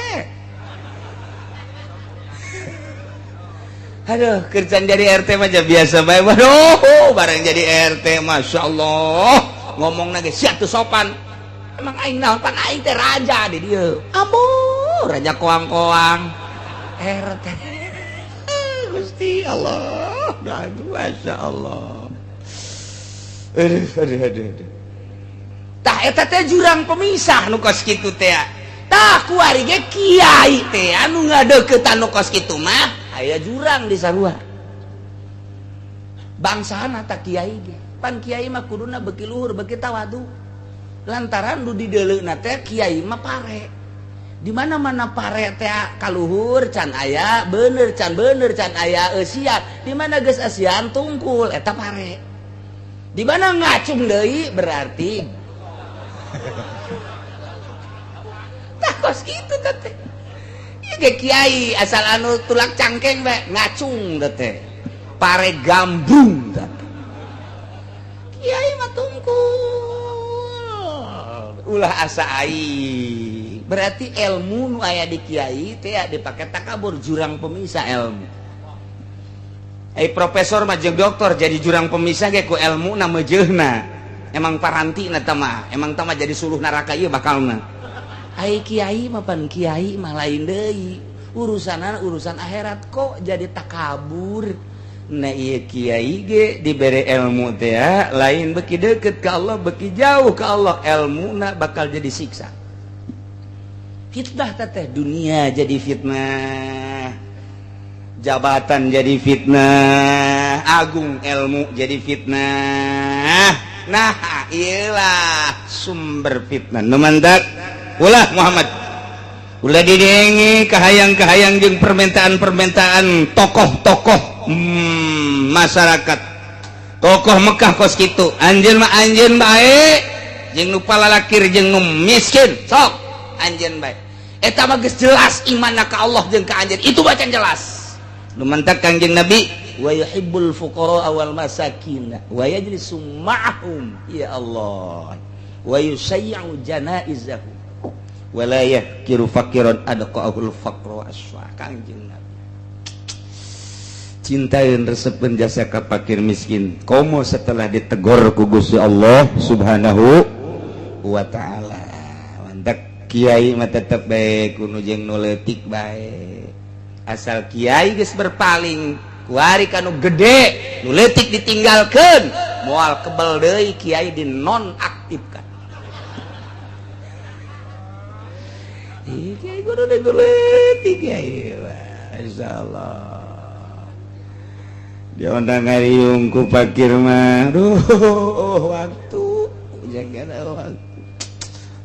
Aduh, kerjaan jadi RT mah biasa bae. Waduh, barang jadi RT, Masya Allah, ngomong lagi siap tuh sopan. Emang aing naon? Pan aing teh raja di dieu. Ambo, raja koang-koang. RT. Gusti Allah. Aduh, Masya Allah. Aduh, aduh, aduh, aduh. Tah eta teh jurang pemisah nu kos kitu teh. Tah, kuari ge kiai teh anu ngadeukeutan nu kos kitu mah aya jurang di sarua bangsana. Tak kiai ge pan kiai mah kuduna beki luhur, beki tawadu, lantaran du dideuleuna teh kiai mah pare. Di mana-mana pare teh kaluhur can aya bener, can bener, can aya eusian. Di mana geus eusian tungkul eta pare. Di mana ngacung deui berarti tah kos kitu teh. Ge kiai asal anu tulak cangkeng bae ngacung teh, pare gambung teh. Kiai mah tungkul, ulah asa aing. Berarti ilmu nu aya di kiai teh dipake takabur, jurang pemisah ilmu. Eh, profesor mah jeung doktor jadi jurang pemisah ge ku ilmu na meujeuhna. Emang paranti na mah, emang tah mah jadi suluh neraka ieu bakalna. Ai kiai mah pan kiai mah lain deui urusanan, urusan akhirat kok jadi takabur. Nah, iya, kiai ge dibere ilmu teh lain beki deket ke Allah, beki jauh ke Allah ilmu na bakal jadi siksa, fitnah teh. Dunia jadi fitnah, jabatan jadi fitnah, agung ilmu jadi fitnah. Nah, iyalah sumber fitnah nu mantak ulah Muhammad, ulah didenge kahayang-kahayang jeung permintaan-permintaan tokoh-tokoh masyarakat, tokoh Mekah kos kitu. Anjeun mah anjeun bae jeung nu palalakir jeung nu miskin, sok anjeun bae. Eta mah geus jelas imanna ka Allah jeung ka anjeun itu bacan jelas. Nu mantak Kangjeng Nabi wa yuhibbul fuqara wal masakin wa yajlisu ma'ahum. Ya Allah. Wa yusayyi'u janaizahu wa la yahkiru faqiran adqa'ul faqru aswa. Kangjeng Nabi cintain resepen jasa ka fakir miskin komo setelah ditegor ku Gusti Allah Subhanahu wa taala. Mantak kiai mah tetep bae kudu jeung nu leutik bae, asal kiai geus berpaling kuari kanu gede, nu leutik ditinggalkeun, moal kebel deui kiai dinonaktifkan. Ih, kiai kudu leutik kiai, insyaallah dia undang ngariung ku fakir mah. Duh, waktu jaga waktu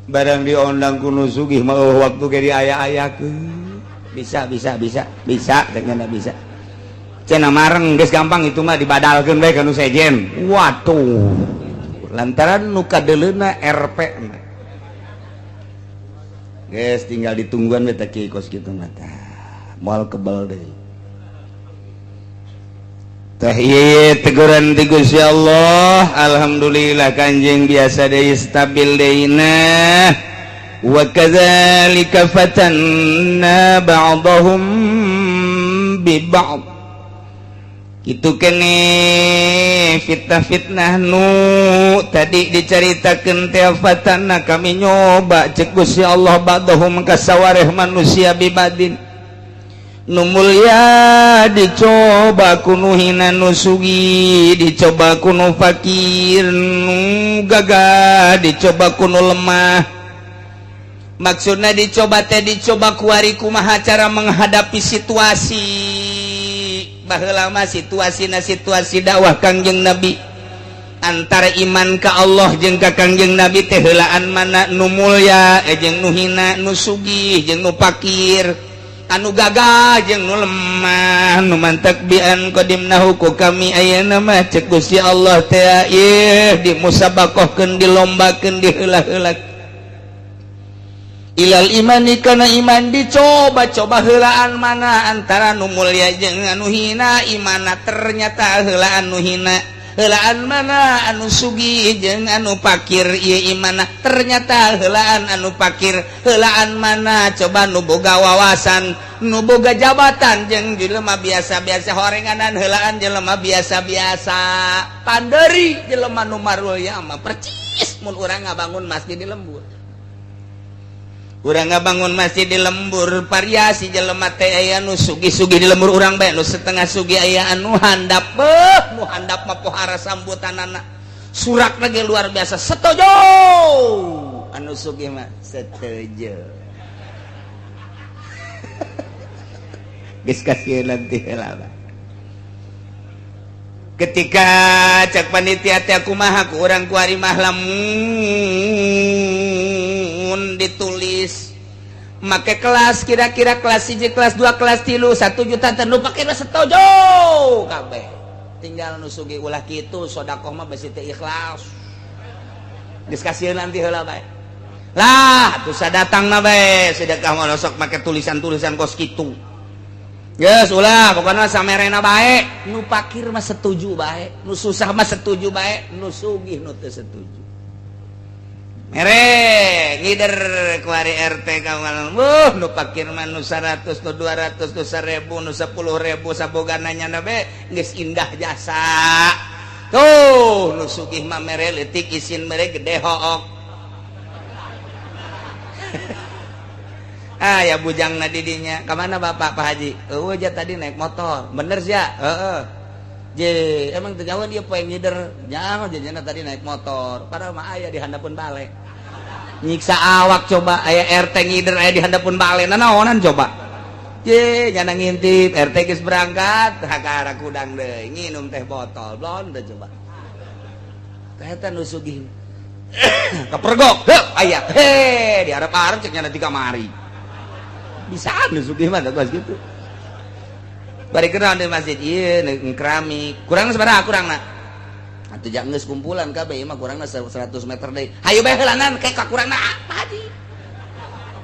barang diondang ku nu sugih mah waktu ge diaya-ayakeun. Bisa bisa bisa bisa dengan bisa cenah mareng geus gampang itu mah dibadalkeun bae ka nu sejen. Waduh, lantaran nu kadeuleuna RP mah geus tinggal ditungguan we teh kieu kos kitu mah tah moal kebel deui. Tah ieu teguran ti Gusti Allah. Alhamdulillah Kanjeng biasa deui, stabil deui. Nah, wa kadzalika fatanna ba'dahum bi ba'd. Itu kene fitnah-fitnah nu tadi diceritakeun teh, fatanna kami nyoba cek Gusti Allah, ba'dahum kasawareh manusia, bi ba'din, nu mulia dicoba ku nu hina, nu sugih dicoba ku nu fakir, nu gagah dicoba ku nu lemah. Maksudnya dicoba teh dicoba kuari kumaha cara menghadapi situasi. Baheula mah situasi na situasi dakwah Kangjeng Nabi antara iman ka Allah jeung ka Kangjeng Nabi teh heulaan mana nu mulya jeung nu hina, nu sugih jeung nu fakir, anu gagah jeung nu lemah. Nu mantak bian qadimnahu ku kami ayeuna mah cek Gusti Allah teh ieu dimusabakohkeun, dilombakeun, diheula-heula ilal imani kana iman. Dicoba-coba heulaan mana antara nu mulia jeung anu hina imana, ternyata heulaan nu hina. Heulaan mana anu sugih jeung anu fakir ieu imana, ternyata heulaan anu fakir. Heulaan mana coba nu boga wawasan, nu boga jabatan jeung jelema biasa-biasa horenganan, heulaan jelema biasa-biasa. Panderi jelema nu marulya mah percis mun urang ngabangun masjid di lembur. Urang ngabangun masjid di lembur, variasi jelema teh aya nu sugih-sugih di lembur urang bae, nu setengah sugih, aya anu handap. Beuh, nu handap mah pohara sambutanana, surak lagi luar biasa, setuju. Anu sugih mah setuju, geus kasih nanti heula. Ketika cek panitia teh kumaha ku urang kuari mah, lamun ditulis make kelas kira-kira kelas 1, kelas 2, kelas 3, 1 juta teh nu pake setuju kabeh. Tinggal nu sugih, ulah kitu, sodakoh mah besi teu ikhlas. Geus kasieun nanti heula bae lah atuh sadatang na bae sedekah mah sok make tulisan-tulisan kos kitu. Geus ulah, pokoknya samerena bae. Nu pakir mah setuju bae, nu susah mah setuju bae, nu sugih nu teu setuju. Mere ngider kuari RT kamal. Wuh, nu pakir mah nu 100, nu 200, nu 1000, nu 10.000 sabogana nya be geus indah jasa. Tuh, nu sugih mah mere leutik, isin mere gede hook. Ah ya bujang na didinya. Kemana Bapak Pak Haji? Eueuh ja tadi naik motor. Bener sih ya? Heeh. Je, emang teu nyaho dia poe ngider. Nyaho jajana tadi naik motor. Padahal mah aya di handapeun bale. Nyiksa awak coba aya RT ngider aya di handapeun bale. Nanaonan coba? Je, nyana ngintip RT geus berangkat, hakara kudang deui nginum teh botol. Blon teh coba. Teh eta nu sugih. Kepergok, heup aya. He, diharap-harap cek nyana di kamari. Bisa nu sugih mah kos gitu. Bari kenal di masjid ieu keramik. Kurang sabaraha kurangna? Atuh jak geus kumpulan kabeh mah kurangna 100 meter deui. Hayu bae heulanan ke kurangna Pak Haji.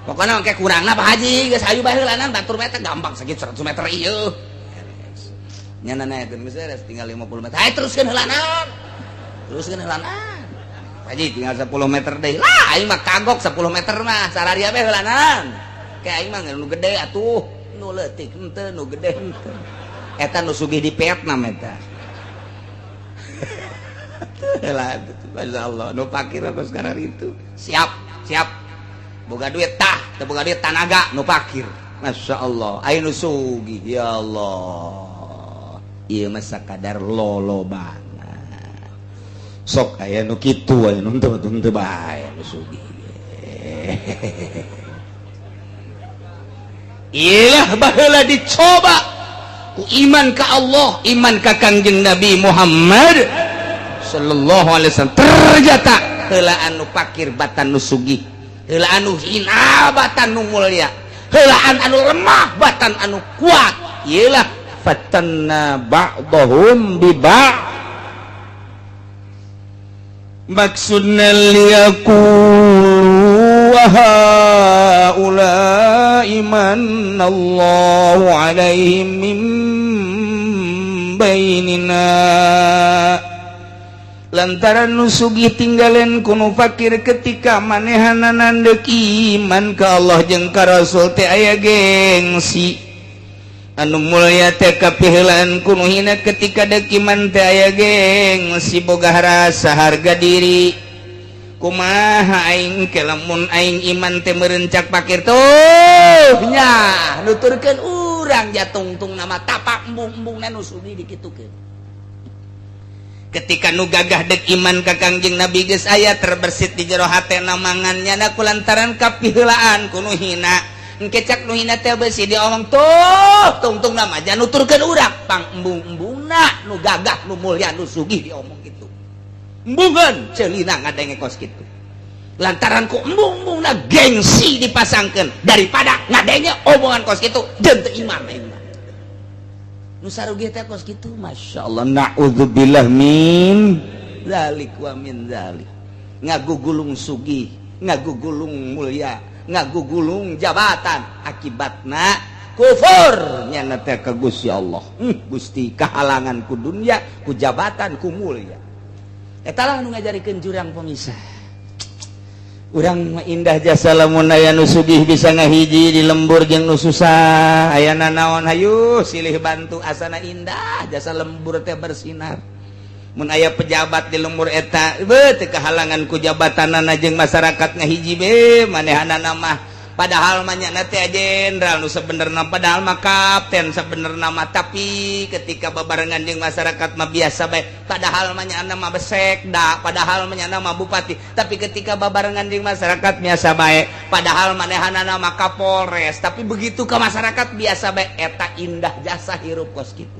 Pokona ke kurangna Pak Haji geus hayu bae heulanan batur meter gampang sakit 100 meter ieu. Nyana naekeun geus beres tinggal 50 meter. Hayu teruskeun heulanan. Teruskeun heulanan. Haji, tinggal 10 meter deui lah. Aing mah kagok 10 meter mah sararia be heulanan. Kayak aing mah nu gede atuh, nu leutik henteu, nu gede henteu. Eta nu sugih di Vietnam eta lah. Masya Allah, nu pakir apa sekarang itu siap siap boga duit tah, teu boga duit tanaga nu pakir. Masya Allah, ayo nu sugih, ya Allah, ieu mah sakadar lolobana. Sok aya nu kitu, aya nu teu teu bae nu sugih. Iyalah, baheula dicoba ku iman ka Allah, iman ka Kangjeng Nabi Muhammad sallallahu alaihi wasallam. Ternyata heula anu pakir batan nu sugih, heula anu hina batan nu mulia, heulaan anu lemah batan anu kuat. Iyalah, fatanna ba'dahum bi ba'd, maksudna liyaqulu wa haula'i manallahu alaihim min bainina. Lantaran nu sugih tinggalen ku nu fakir, ketika manehanana deuk iman ka Allah jeung ka Rasul teh aya gengsi, anu mulia teh kapiheulaan ku nu hina, ketika deuk iman teh aya gengsi, boga rasa harga diri. Kumaha aing ke lamun aing iman teh, meureun cak pakir tuh nya nuturkeun urang jatungtung nama tapak embung-embung nu sugih dikitukeun. Ketika nu gagah dek iman ka Kangjeng Nabi, geus aya terbersit di jero hatena mangan nyana kulantaran kapiheulaan ku nu hina. Engke cak nu hina teh beusi diomong tuh tungtung nama aja nuturkeun urang pang embung-embungna nu gagah, nu mulia, nu sugih diomong gitu. Embungan celina ngadenge kos kitu lantaran ku embung-embungna gengsi dipasangkeun daripada ngadenge omongan kos kitu jeung teu iman aing mah. Nu sarugi teh kos kitu. Masya Allah, na'udzubillah min dzalik wa min dzalik. Ngagugulung sugih, ngagugulung mulia, ngagugulung jabatan, akibatna kufur nyana teh ka Gusti Allah. Gusti, kahalangan ku dunia, ku jabatan, ku mulia. Eta lah nu ngajarikeun jurang pemisah. Urang mah indah jasa lamun aya nu sugih bisa ngahiji di lembur jeung nu susah, aya nanaon hayu silih bantu, asana indah jasa lembur teh bersinar. Mun aya pejabat di lembur eta beuh teu kahalangan ku jabatanana jeung masyarakat ngahiji be manehanana mah. Padahal mah nyana teh jenderal nu sebenerna, padahal mah kapten sebenerna mah, tapi ketika babarengan jeung masyarakat mah biasa bae. Padahal mah nyana mah besekda, padahal mah nyana mah bupati, tapi ketika babarengan jeung masyarakat biasa bae. Padahal manehanana mah kapolres, tapi begitu ke masyarakat biasa bae. Eta indah jasa hirup kos kitu.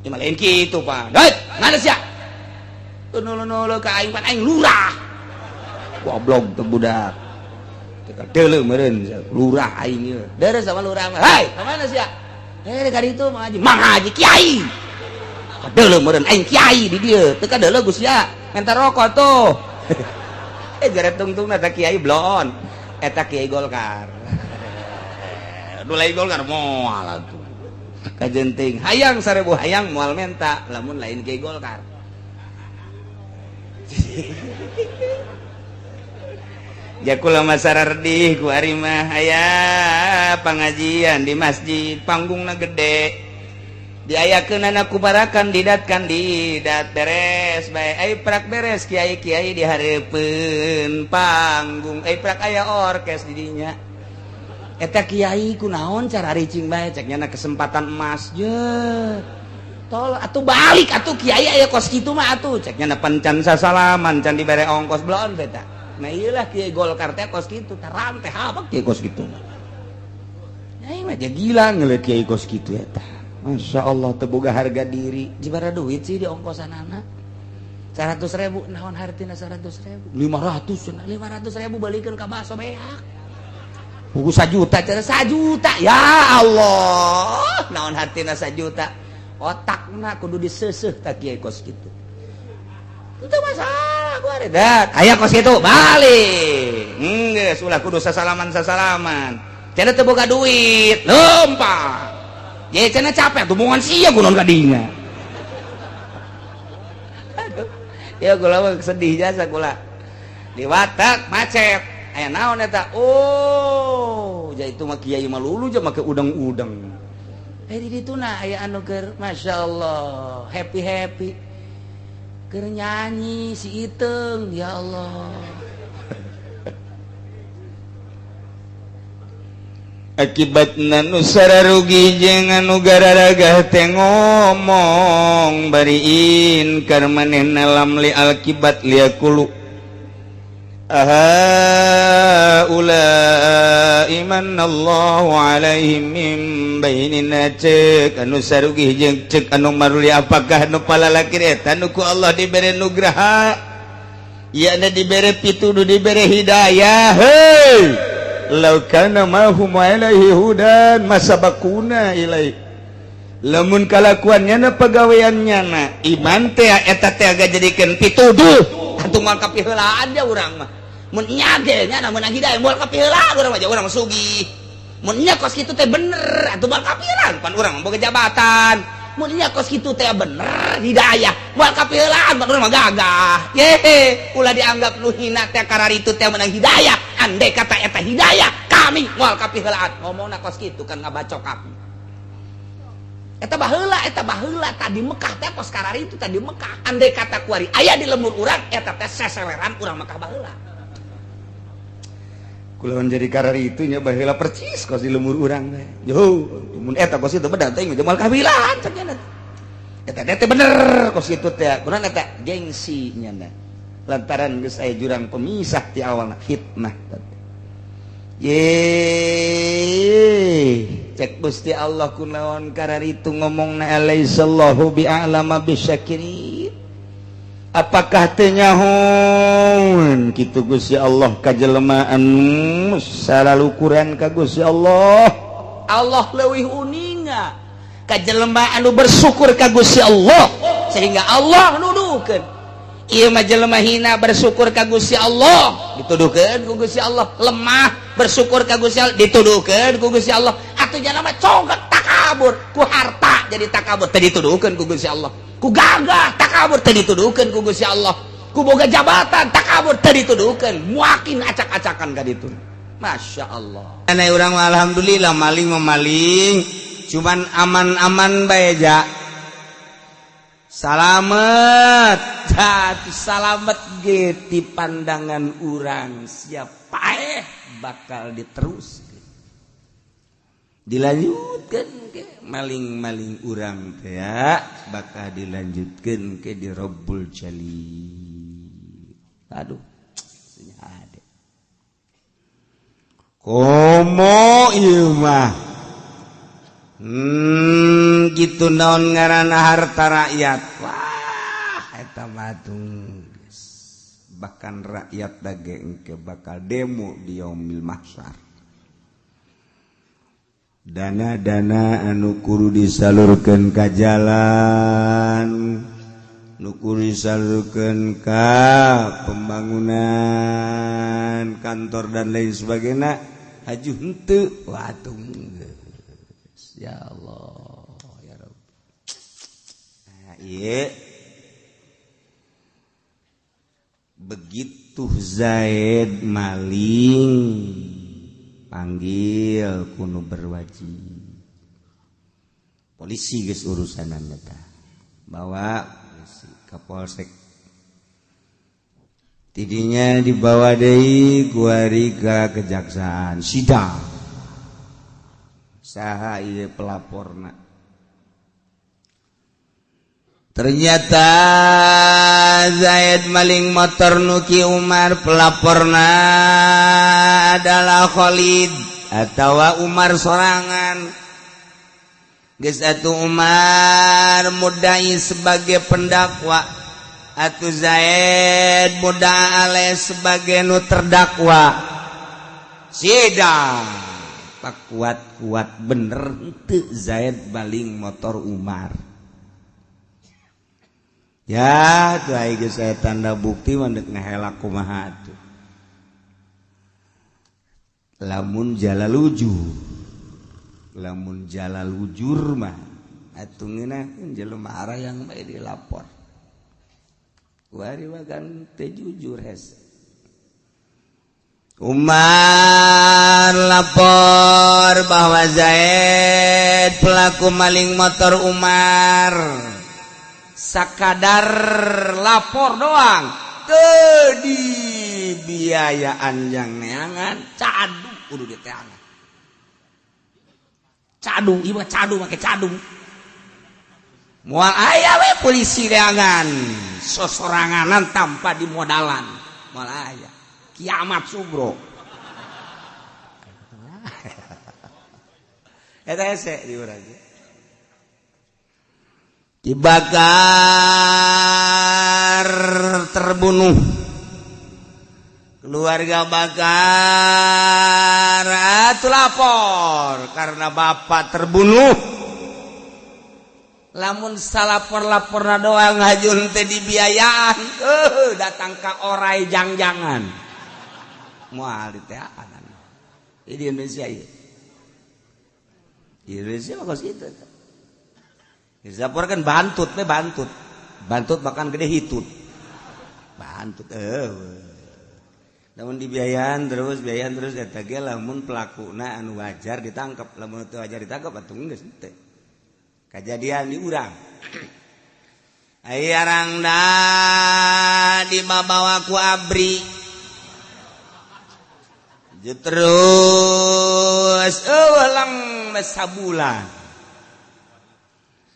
Ya lain kitu, Pak. Hei, mana sia? Nulu-nulu ka aing pan aing lurah. Goblok teu budak. Teu meureun lurah aing ieu. Deres sama lurah mah. Hei, ka mana sia? Eh, ka ditu Mang Haji. Mang Haji kiai. Kadeuleu meureun aing kiai di dieu. Teu kadeuleu Gus ya. Minta rokok tuh. Eh, jare tungtungna ta kiai blon. Eta kiai Golkar. Nu lain Golkar moal atuh. Kajenting hayang 1000 hayang moal menta lamun lain kiai Golkar. Jakula masarardih ku ari mah aya pengajian di masjid, panggungna gede, diayakeun ku para kandidat kandidat beres bae. Ai prak beres, kiai-kiai di hareupeun panggung, ai prak aya orkes di dinya. Eta kiai kunaon cara ricing bae, cek nyana kesempatan emas je tol atuh balik atuh kiai aya kos kitu mah atuh, cek nyana pan can sasalaman can dibere ongkos belon beta. Nah, iyalah, kiai Golkar teh kos kitu, taram teh apa kiai kos kitu mah. Ya mah gila ngeliat kiai kos kitu eta. Masya Allah, teu boga harga diri. Jibara duit sih di ongkosan anak 100 ribu, naon hartina 100 ribu? 500, 500 ribu balikan ke baso beak. Buku 1 juta, cara 1 juta, ya Allah, naon hartina 1 juta? Otakna kudu diseseh tak kiai kos kitu. Itu masalah gua ada. Aya kos kitu balik. Geus ulah kudu sasalaman sasalaman. Cenah teu boga duit, lempang. Ye cenah capek tuh sia kunaon ka dinya. Aduh. Ya kula mah sedih jasa kula. Di watak macet. Aya naon eta? Oh, ja itu mah kiai mah lulu ja make udang-udang. Eh di ditu na aya anu keur masyaallah, happy-happy. Keur nyanyi si Iteung, ya Allah. Akibatna nu sararugi jeung anu gararagah teh ngomong bari inkar manehna lam li akibat liakulu aha ula imanallahu alaihim min bainina cek anu sarugi jeung cek anu maruli apakah nu palalakir eta nu ku Allah dibere nugraha ieu na dibere pituduh dibere hidayah heuy law kana mahum alaihi hudan masabakuna ilai lamun kalakuannya na pagaweannya na iman teh eta teh aga jadikeun pituduh atuh moal kapiheulaan dia urang mah mun nya ge nya na meunang hidayah moal kapiheulaan urang mah urang sugih mun nya kos kitu teh bener atuh moal kapiheulaan pan urang mah boga jabatan mun nya kos kitu teh bener hidayah moal kapiheulaan pan urang mah gagah yehe ulah dianggap nu hina teh kararitu teh meunang hidayah andai kata eta hidayah kami moal kapiheulaan ngomongna kos kitu kan ngabacok kami eta baheula tadi Mekah teh kos kararitu tadi Mekah andai kata kuari aya di lembur urang eta teh seseleran urang Mekah baheula kulawan jadi kararitu nya baheula percis kos di lembur urang teh yo mun eta kos itu bener teh moal kapilaan cek nya eta teh bener kos kitu teh kunaon eta gengsi nya lantaran geus aya jurang pemisah ti awalna fitnah ye cek Gusti Allah kunaon kararitu ngomongna alaisallahu bi'alama bisyakirin apakah teu nyahoeun kitu Gusti Allah ka jelema anu salalukuran ka Gusti Allah Allah leuwih uninga ka jelema anu bersyukur ka Gusti Allah sehingga Allah nuduhkeun ieu mah jelema hina bersyukur ka Gusti Allah dituduhkeun ku Gusti Allah lemah bersyukur ka Gusti Allah dituduhkeun ku Gusti Allah atuh jelema congkak takabur ku harta jadi takabur teh dituduhkeun ku Gusti Allah ku gagah takabur teh dituduhkeun ku Gusti Allah ku boga jabatan takabur teh dituduhkeun muakin acak-acakan ka ditu Masya Allah aneh urang alhamdulillah maling memaling cuman aman-aman bae ja salamet hati salamet ge ti pandangan urang siapa bakal diterus dilanjutkan ke maling-maling urang teh ya bakal dilanjutkan ke di Rabbul Jalil aduh ade komo ieu mah gitu naon ngaranna harta rakyat wah eta mah bahkan rakyat dage engke bakal demo di yaumil mahsyar dana-dana anu kudu disalurkeun ka jalan nu kudu disalurkeun ka pembangunan kantor dan lain sebagainya haju henteu wah geus ya Allah ya Rabb nah, ieu begitu Zaid maling panggil kuno berwajib polisi geus urusanan eta bawa polisi ka polsek tidinya dibawa deui kuari ka kejaksaan sidang saha ieu pelaporna ternyata Zaid maling motor nuki Umar pelaporna adalah Khalid atau Umar sorangan geus atuh Umar mudai sebagai pendakwa atuh Zaid muda ale sebagai nu terdakwa sidang pak kuat-kuat bener henteu Zaid maling motor Umar ya tuh ai geus aya tanda bukti mah deuk ngahelak kumaha atuh lamun jala lujur mah atuh ngeunaheun jelema arayang bae dilapor Kuari mah kan teu jujur hese. Umar lapor bahwa Zaid pelaku maling motor Umar. Sakadar lapor doang teu dibiayaan jang neangan cadu kudu diteangan. Cadu ieu mah cadu make cadu. Moal aya we polisi neangan sosoranganan tanpa dimodalan. Moal aya. Kiamat sugro. Eta hese di urang. Dibakar terbunuh. Keluarga Bakar atuh lapor karena bapak terbunuh. Lamun salapor-laporna doang ngajun teh dibiayaan, datang ka orai jang-jangan. Moal diteangan. Di Indonesia ieu. Di Indonesia mah kos kitu. Dilaporkan bantut we bantut. Bantut makan gede hitut. Bantut Namun dibiayaan terus eta ge lamun pelakuna anu wajar ditangkap, lamun teu wajar ditangkap atuh geus teu. Kajadian di urang. Aya rangda dibabawa ku abri. Terus eueuh lang sabulan.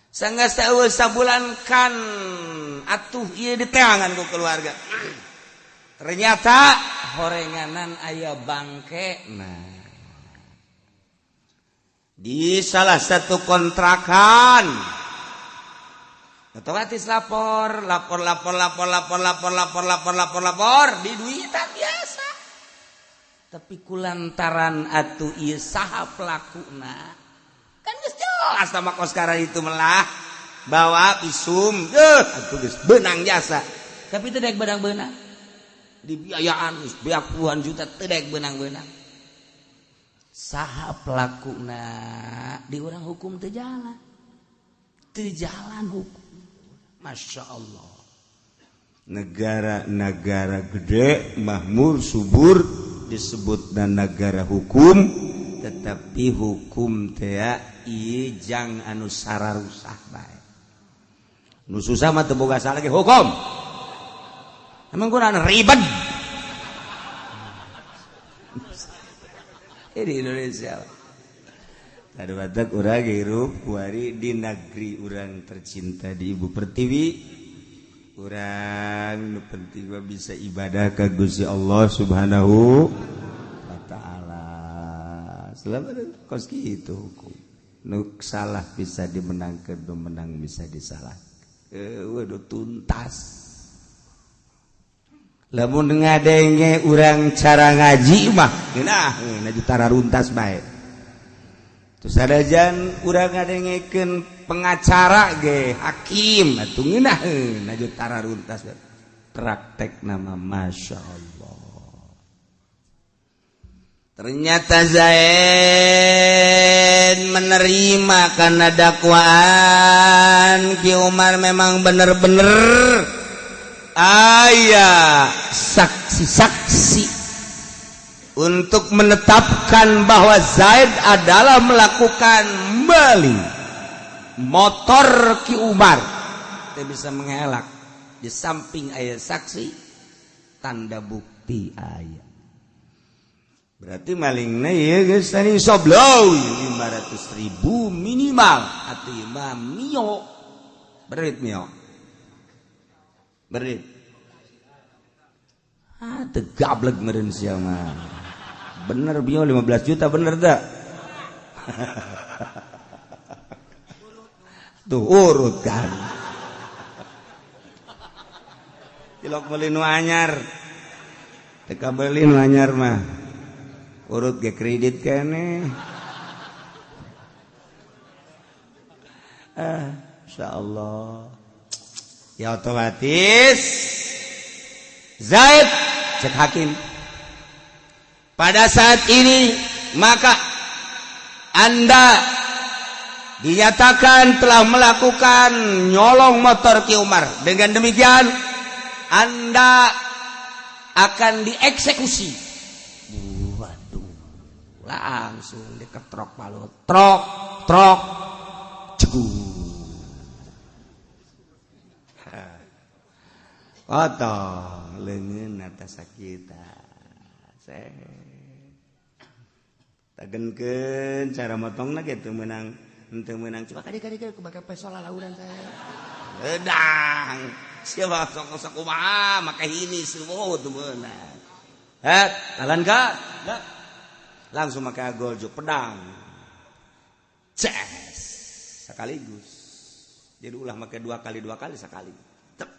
Sanggeus eueuh sabulan kan atuh ieu diteangan ku keluarga. Ternyata horenganan aya bangke. Nah, di salah satu kontrakan otomatis lapor lapor lapor lapor lapor lapor lapor lapor lapor lapor di duitan biasa. Tapi kulantaran atuh ieu saha pelakuna kan geus jelas sama koskara itu melah bawa visum atuh geus beunang jasa. Tapi teu daek beunang-beunang dibiayaan geus beak puluhan juta teu daek beunang-beunang. Saha pelakuna di urang hukum teu jalan. Teu jalan hukum. Masya Allah. Negara-negara gede makmur subur disebut dan negara hukum, tetapi hukum teh ieu jang anu sararusah bae. Nu susah mah teu boga salah ge hukum. Emang kurang ribet. Di Indonesia. Tadi batak urang hirup kuari di negeri urang tercinta di Ibu Pertiwi. Urang nu penting mah bisa ibadah ka Gusti Allah Subhanahu wa taala. Selama kos kitu hukum. Nu salah bisa dimenangkeun, nu menang bisa disalahkeun. Waduh tuntas. Lamun ngadenge urang cara ngaji mah geunah ngaji tara runtas bae. Terus sadajan urang ngadengekeun pengacara ge hakim atuh ngeunah ngaji tara runtas bae. Praktek nama Masya Allah. Ternyata Zaid menerima karena dakwaan Ki Umar memang bener-bener aya saksi-saksi untuk menetapkan bahwa Zaid adalah melakukan maling motor Ki Umar. Kita bisa mengelak di samping aya saksi tanda bukti aya. Berarti malingna ieu geus tadi soblow 500.000 minimal atuh ieu mah mio. Berit mio. Berit. Ah, teu gablek meureun sia mah. Bener bio 15 juta bener teu? Tuh urut kan. Tilok meuli nu anyar. Teu kabeuli nu anyar mah. Urut ge kredit keneh. Ah, insyaallah. Ya otomatis Zaid cek hakim pada saat ini maka Anda dinyatakan telah melakukan nyolong motor Ki Umar. Dengan demikian Anda akan dieksekusi. Waduh, langsung diketrok palu, trok trok, ceguh, potong leungeun atas sakita. Tagenkeun cara motongna ge teu meunang, henteu meunang. Coba kadi kadi kadi make peso lalaunan saya. Edang siapa sok sok kumaha make ini semua teu meunang. Het, talan ka? Langsung make goljo pedang. Ces sekaligus. Jadi ulah make dua kali sekali. Tep.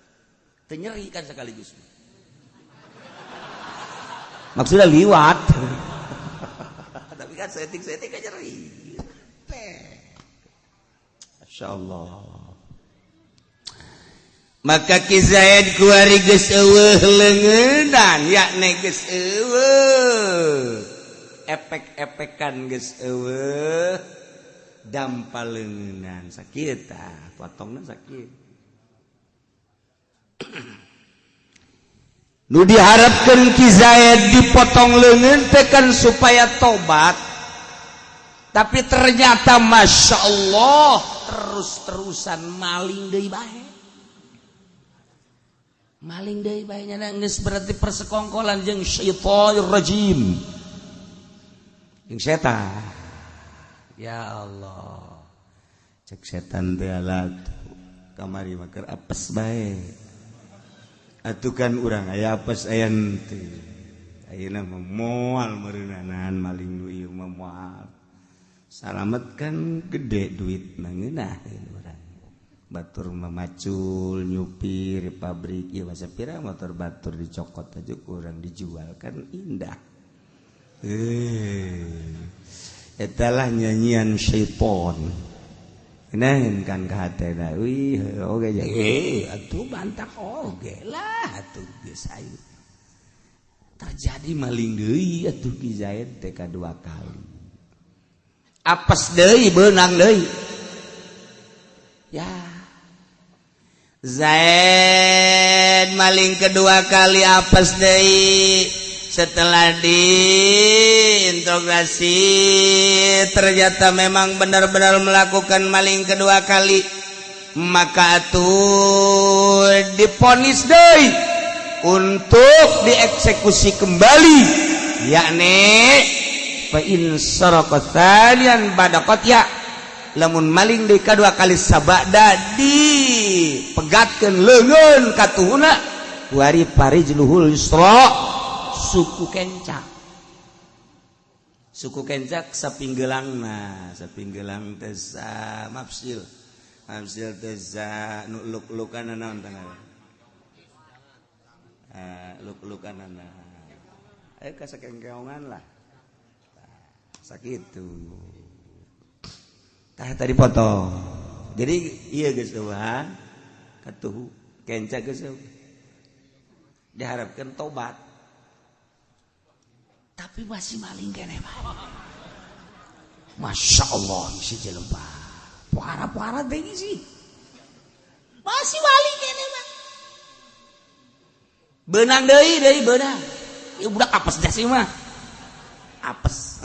Teu nyeri kan sekaligus. Maksudnya liwat. Tapi kan setting-setting kan nyeri. Masya Allah. Maka Ki Zaid kuari geus eueuh leungeunan, yakni geus eueuh epek-epekan, geus eueuh dampa leungeunan sakit tah potongna sakit. Nu diharapkeun Ki Zaid dipotong leungeun teh kan supaya tobat, tapi ternyata Masya Allah terus-terusan maling deui bae, maling deui bae. Nya geus berarti persekongkolan jeung syaitonir rajim, jeung setan. Ya Allah, cek setan teh alat kamari mah keur apes bae atuh kan urang aya apes aya henteu. Ayeuna mah moal meureunanan maling nu ieu mah moal salamet kan, gede duit mah ngeunah urang. Batur memacul nyupir pabrik ieu masa pira motor batur dicokot aja kurang dijual kan indah. Etalah nyanyian syaiton. Ngeun kan ka hatena, wih oge atuh bantak oge lah atuh geus hayu. Terjadi maling deui atuh Ki Zaid teh kadua kali. Apes deui, beunang deui. Ya. Zaid maling kedua kali apes deui. Setelah diinterogasi ternyata memang benar-benar melakukan maling kedua kali, maka atuh diponis deui untuk dieksekusi kembali, yakni fa in saraqa tsaniyan ba'da qatya, lamun maling deui kadua kali sabada dipegatkeun leungeun katuhuna wari farijluhul yusra, suku kencak, suku kencak sapinggelangna, sapinggelang teh mafsil, mafsil teh nu luk-lukan naon tanggal luk-lukanana ka sakengkeongan lah sakitu tah tadi potong. Jadi iya geus eueuhan katuhu kenca geus diharapkan tobat, tapi masih maling keneh bae. Masya Allah si jelema pohara-pohara teh sih masih maling keneh mah. Beunang deui deui beunang. Ieu budak apes dah sih mah. Apes.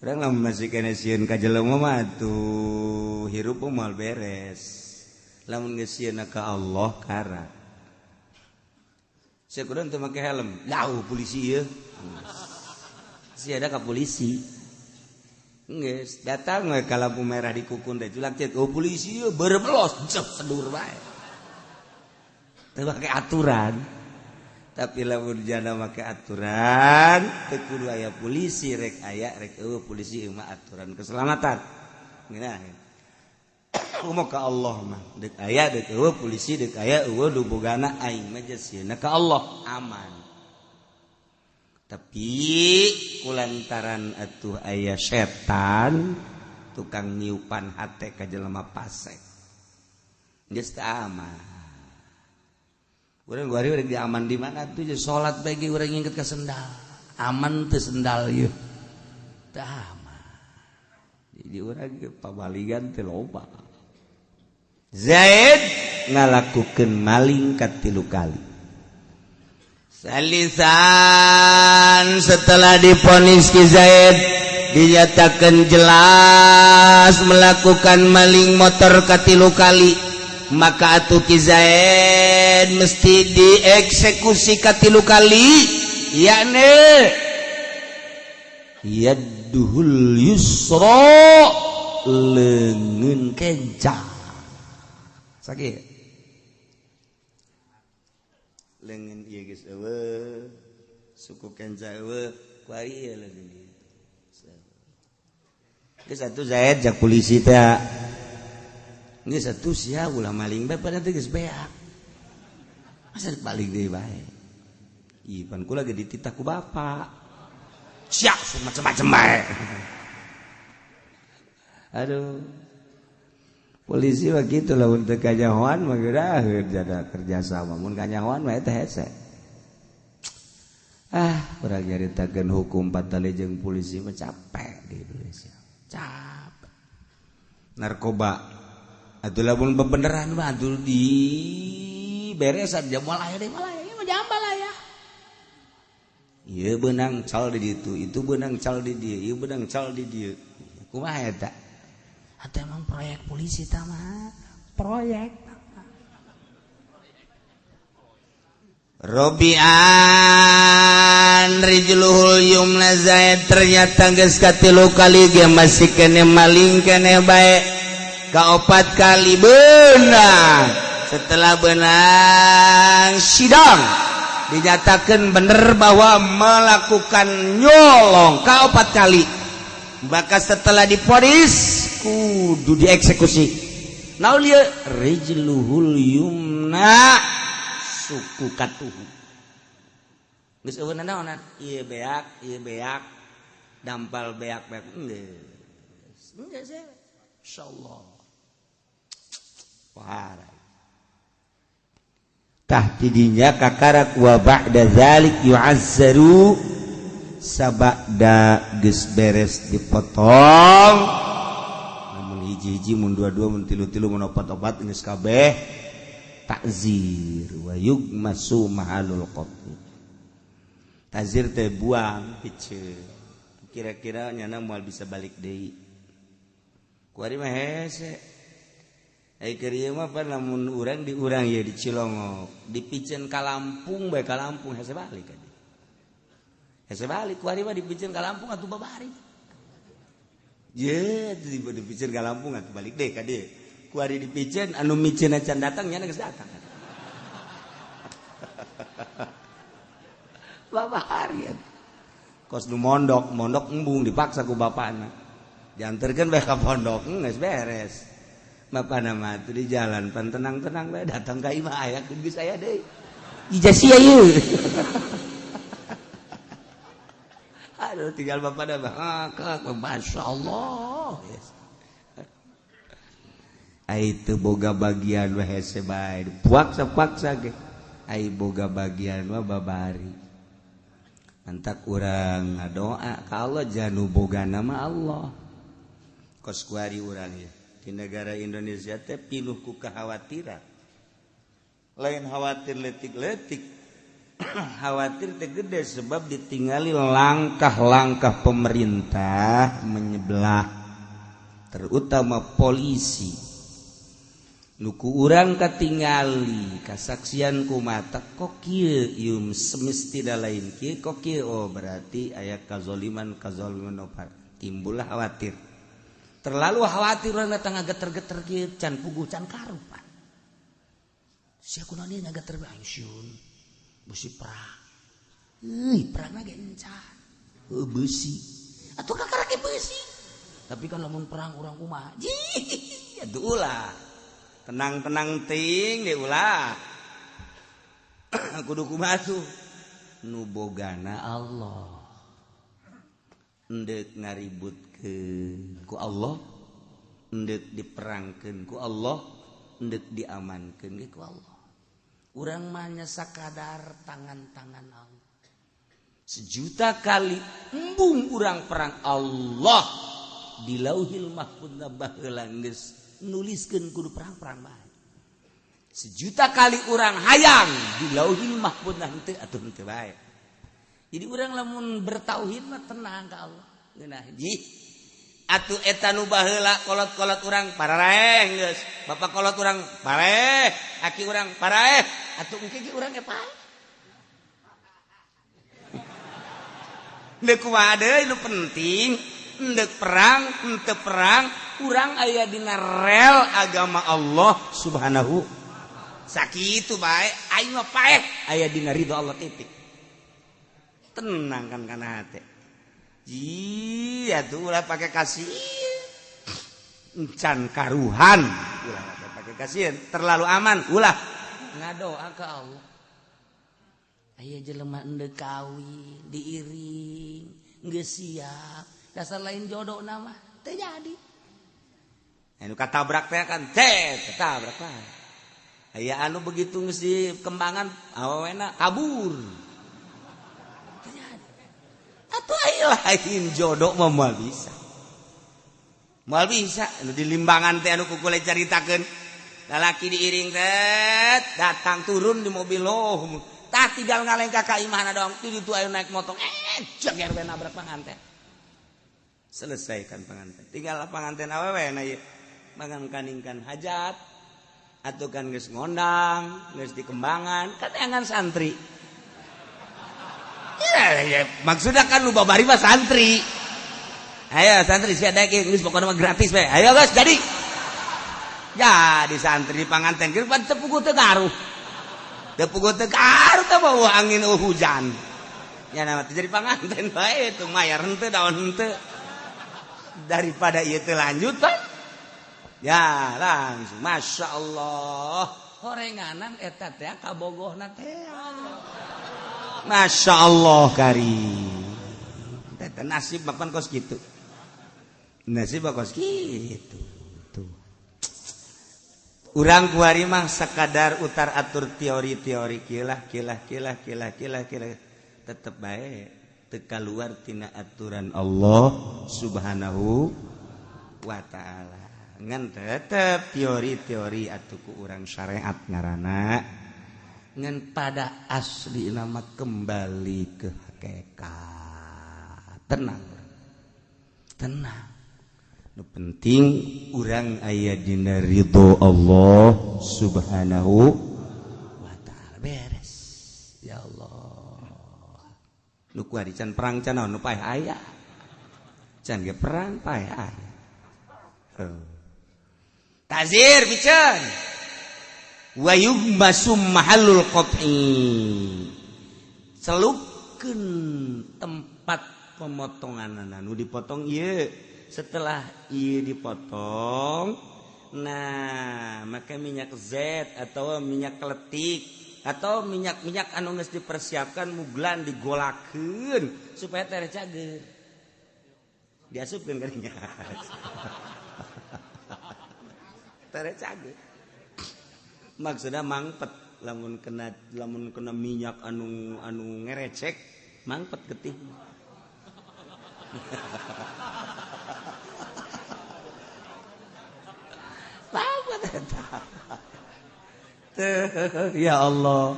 Urang lamun masih kene sieun ka jelema mah atuh hirup moal beres. Lamun geus sieun ka Allah karak. Sia kudu teu make helm. Lau polisi ieu. Sia ada ka polisi. Geus datang we ka lampu merah di kukun teh culak cet. Oh polisi ieu berbelos jep sedur bae. Teu make aturan. Tapi lamun jana make aturan teu kudu aya polisi, rek aya rek eueuh polisi mah aturan keselamatan. Ngeunah. Kumaha ka Allah mah deuk aya deuk eueuh polisi, deuk aya eueuh nu bogana aing mah sieuna ka Allah aman. Tapi kulantaran atuh aya setan tukang niupan hate ka jelema pasek geus teu aman. Urang guari urang di aman di mana tuh salat bae ge urang inget ka sendal. Aman teu sendal ieu? Teu aman. Jadi urang ge pabaligan teh loba. Zaid ngalakukeun maling katilu kali. Salisan setelah diponis Ki Zaid dinyatakan jelas melakukan maling motor katilu kali, maka atuh Ki Zaid mesti dieksekusi katilu kali, yakni yaduhul yusra, leungeun kenca. Sakit leungeun ieu geus eueuh, suku kenca eueuh, ku ieu leungeun ieu. Geus atuh Zaid jak polisi teh. Geus atuh sia ulah maling bae, pada teh geus beak. Masa balik deui bae. Ih, pan kula ge dititah ku bapak. Sia macam-macam bae. Aduh. Polisi mah kitu, lamun teu kanyahoan mah geuraheun jada kerja sama. Mun kanyahoan mah eta hese. Ah, urang nyaritakeun hukum patali jeung polisi mah capek di Indonesia. Capek. Narkoba atuh lamun bebeneran mah atuh di beresan jam moal aya deui, moal aya, ieu mah jambal aya. Ieu beunang cal di ditu, itu beunang cal di dieu, ieu beunang cal di dieu. Kumaha eta? Atau emang proyek polisi tah mah proyek. Robian rijluhul yumna Zaid ternyata geus katilu kali ge masih kene maling kene bae. Kaopat kali beunang. Setelah benang sidang dinyatakan bener bahwa melakukan nyolong kaopat kali, maka setelah diponis kudu dieksekusi. Naon ieu? Rijluhul yumna, suku katuhu. Geus eueuh naonan? Ieu beak, ieu beak, dampal beak beak geus. Geus insyaallah. Wah. Tah tidinya kakarak wa ba'da zalik yu'azzaru, sabada geus beres dipotong. Namun hiji-hiji, mun dua-dua, mun tilu-tilu, mun opat-opat geus kabeh takzir wa yugmasu mahalul qatl. Takzir teh buang piceun. Kira-kira nyana moal bisa balik deui. Kuari mah hese. Ai keur ieu mah pan lamun urang di urang ieu di Cilongok, dipiceun ka Lampung bae, ka Lampung hese balik ka dieu. Hese balik kuari mah dipiceun ka Lampung atuh babari. Ye, dipiceun ka Lampung atuh balik deui ka dieu. Kuari dipiceun anu miceun acan datang nya geus datang. Babari. Kos nu mondok, mondok embung dipaksa ku bapana. Dianterkeun bae ka pondok geus beres. Bapana mah teu di jalan pan tenang-tenang bae datang ka imah aya geus aya deui. Ijazah ieu. Aduh tinggal bapana mah masyaallah. Ai teu boga bagian mah hese bae dipaksa-paksa ge. Ai boga bagian mah babari. Antak urang ngadoa ka Allah janu bogana mah Allah. Kos kuari urang ieu. Di negara Indonesia teh pinuh ku kekhawatiran. Lain khawatir letik-letik, khawatir teh gede sebab ditinggali langkah-langkah pemerintah menyebelah, terutama polisi. Nuku urang katingali kasaksian ku mata kok kieu ieu semesti lain kieu kok kieu, oh berarti aya kazoliman kazoliman opar, timbullah khawatir. Terlalu khawatir urang datang ngageter-geter kieu can puguh can karupan. Sia kunaon ieu ngageter bae siun. Besi perang. Euy, perangna ge encan. Heuh besi. Atuh kakara ge besi. Tapi kan lamun perang urang kumaha? Jih, atuh ulah. Tenang-tenang ting deh ulah. Kudu kumaha tuh? Nu bogana Allah. Endek ngaributkeun ku Allah, endek diperangkeun ku Allah, endek diamankeun ge ku Allah. Urang mah nya sakadar tangan-tangan Allah. Sejuta kali embung urang perang Allah di Lauhil Mahfudz baheula geus nuliskeun kudu perang-perang bae. Sejuta kali urang hayang di Lauhil Mahfuz henteu atuh henteu bae. Jadi urang lamun bertauhid mah tenang ka Allah. Ngeunah ji. Atuh eta nu baheula kolot-kolot urang parareh geus. Bapak kolot urang pareh, aki urang pareh, atuh engke ge urang ge paeh. Deuk kumaha deui nu penting, endek perang, henteu perang, urang aya dina rel agama Allah Subhanahu. Sakitu bae, aing mah paeh aya dina ridho Allah titik. Tenang kan kana hate. Ji atuh ulah pake kasih. Encan karuhan ulah pake kasihan, terlalu aman ulah. Ngadoa ka Allah. Aya jelema endek kawin, diiring, geus siap, dasar lain jodoh nama teu jadi. Anu katabrak teh kan teh katabrak lah. Aya anu begitu geus dikembangan awewena kabur. Atuh aya lain jodoh mah moal bisa. Moal bisa anu di Limbangan teh anu ku kule caritakeun. Lalaki diiring teh datang turun di mobil loh. Tah tinggal ngalengkah ka imahna doang. Di ditu aya naik motor. Jager we nabrak panganten. Selesaikan panganten. Tinggal panganten awewe na ieu. Mangan kaningkan hajat. Atuh kan geus ngondang, geus dikembangan, kateangan santri. Ya, ya, maksudnya kan lu babari mah santri. Ayo santri sia daek geus pokona mah gratis we. Ayo guys, jadi. Jadi santri panganten geus pan teu puguh teu ngaruh. Teu puguh teu ngaruh teh bawa angin hujan. Ya nama teh jadi panganten bae teu mayar henteu daun henteu. Daripada ieu teu lanjut pan. Ya langsung Masya Allah horenganan eta teh kabogohna teh. Masya Allah karim teh nasib mapan kos gitu, nasib kos gitu tuh. Urang kuari mah sekadar utar atur teori-teori kilah kilah kilah kilah kilah kilah tetep bae teu kaluar tina aturan Allah Subhanahu wa taala. Ngan tetep teori-teori atuh ku urang syariat ngaranna ngan pada asli nama kembali ke hakikat. Tenang, tenang. Nu penting urang aya dina ridho Allah Subhanahu wa taala. Beres. Ya Allah. Nu kuari can perang can naon nu paeh aya. Can ge perang paeh aya. Tazir piceun. Wa yughmasu mahallul qat'i. Celupkeun tempat pemotonganana nu dipotong ieu. Setelah ieu dipotong, nah make minyak Z atau minyak kletik atau minyak-minyak anu geus dipersiapkan muglan digolakeun supaya teh cager. Diasupkeun ka dinya. Tere cager. Maksudnya mangpet lamun kena minyak anu anu ngerecek mangpet getih. Mangpet eta. Ya Allah.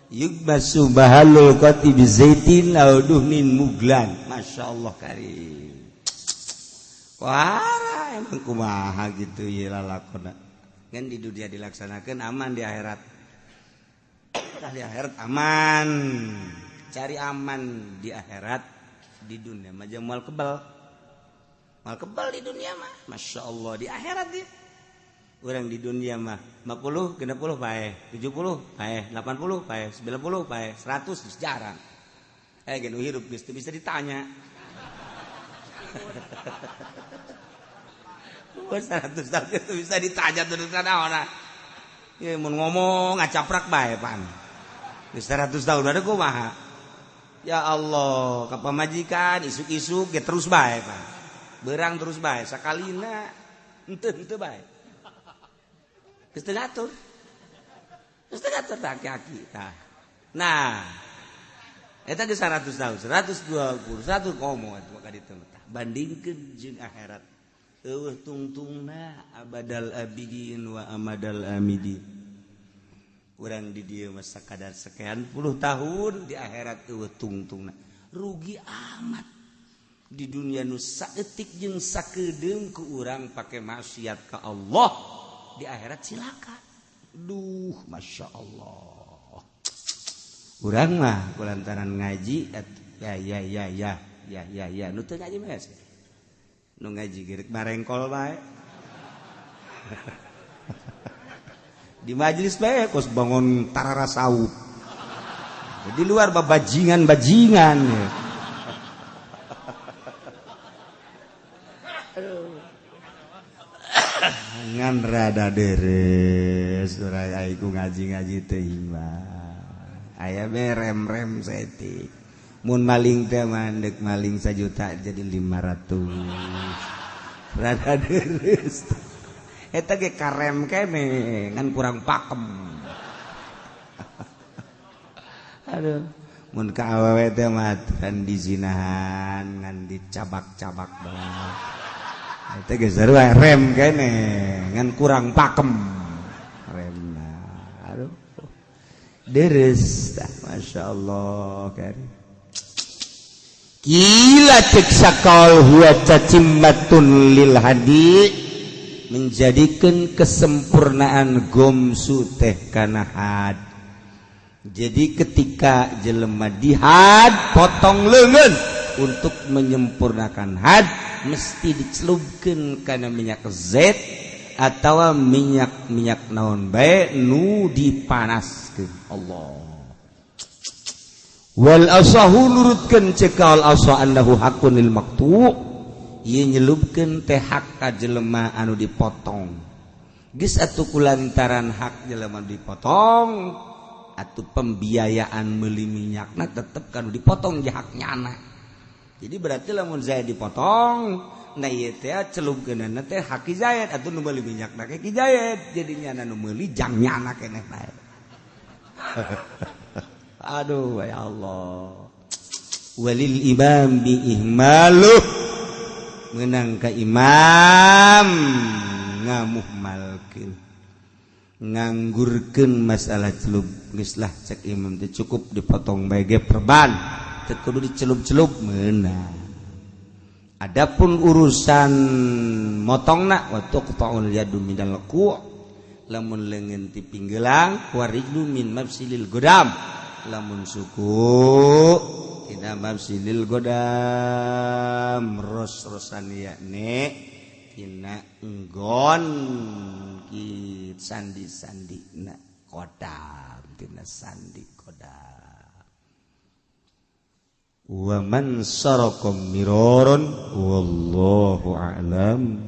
Yugbasu bahalul qati bizaitin aw duhnin muglan. Masya Allah karim. Wah, emang kumaha gitu ya lalakona. Kan di dunia dilaksanakan aman di akhirat. Di akhirat aman. Cari aman di akhirat, di dunia mah moal kebal. Moal kebal di dunia mah. Masya Allah di akhirat dia. Orang di dunia mah 50, 60 paeh, 70 paeh, 80 paeh, 90 paeh, 100 jarang. Genu hirup geus teu bisa ditanya. 100 tahun itu bisa ditanya terus kana. Ya mun ngomong ngacaprak bae pan. 100 tahun ada kumaha. Ya Allah, ka pamajikan isuk-isuk ge terus bae pan. Berang terus bae sakalina henteu henteu bae. Geus teu ngatur. Geus teu ngatur tah aki-aki tah. Nah, eta geus 100 tahun, 120, 100 ngomong atuh ka ditu tah. Bandingkeun jeung akhirat. Eueuh tungtungna abadal abidin wa amadal amidin. Urang di dieu mah sakadar sekian puluh tahun, di akhirat eueuh tungtungna. Rugi amat. Di dunia nu saeutik jeung sakedeung ku urang pake maksiat ka Allah, di akhirat cilaka. Duh, Masya Allah. Urang mah kulantaran ngaji ya ya ya ya ya ya ya nu teu ngaji mah nu ngaji gerek barengkol bae. Di majelis bae kos bangun tarara saup. Di luar babajingan-bajingan. Ngan rada deres urang ai ku ngaji-ngaji teh mah. Aya be rem-rem saeutik. Mun maling teh mandek maling 1 juta jadi 500. Rada deres. Eta ge karem kene ngan kurang pakem. Aduh, mun ka awewe teh mah aturan dizinahan ngan dicabak-cabak bae. Eta ge sarua rem kene ngan kurang pakem. Remna. Aduh. Deres tah masyaallah kari. Gila cek sakal huwa cacimmatun lil hadi, menjadikan kesempurnaan gomsu teh kana had. Jadi ketika jelema dihad potong leungeun untuk menyempurnakan had mesti dicelupkeun kana minyak zait atawa minyak-minyak naon bae nu dipanaskeun. Allah. Wal asahu nurutkeun cekal asa annahu haqqun lil maqtu'. Ieu nyelupkeun teh hak ka jelema anu dipotong. Geus atuh kulantaran hak jelema dipotong, atuh pembiayaan meuli minyakna tetep kanu dipotong je hak nyana. Jadi berarti lamun Zaid dipotong, nah ieu teh celupkeunana teh hak ki Zaid atuh nu meuli minyakna ke ki Zaid, jadi nyana nu meuli jang nyana keneh bae. Aduh ya Allah. Walil imam bi ihmaluh, menang ka imam ngamuhmalkeun nganggurkeun masalah celup. Geus lah cek imam teh cukup dipotong bae ge perban, teu kudu dicelup-celup meunang. Adapun urusan motongna wa tuqta'ul yadu minal qu', lamun leungeun ti pinggelang, wa rijlu min mafsilil godam, lamun suku tina mafsilil godam ros-rosan yakni tina enggon ki sandi-sandi na kodam tina sandi kodam. Wa man sarakum miroron wallahu a'lam.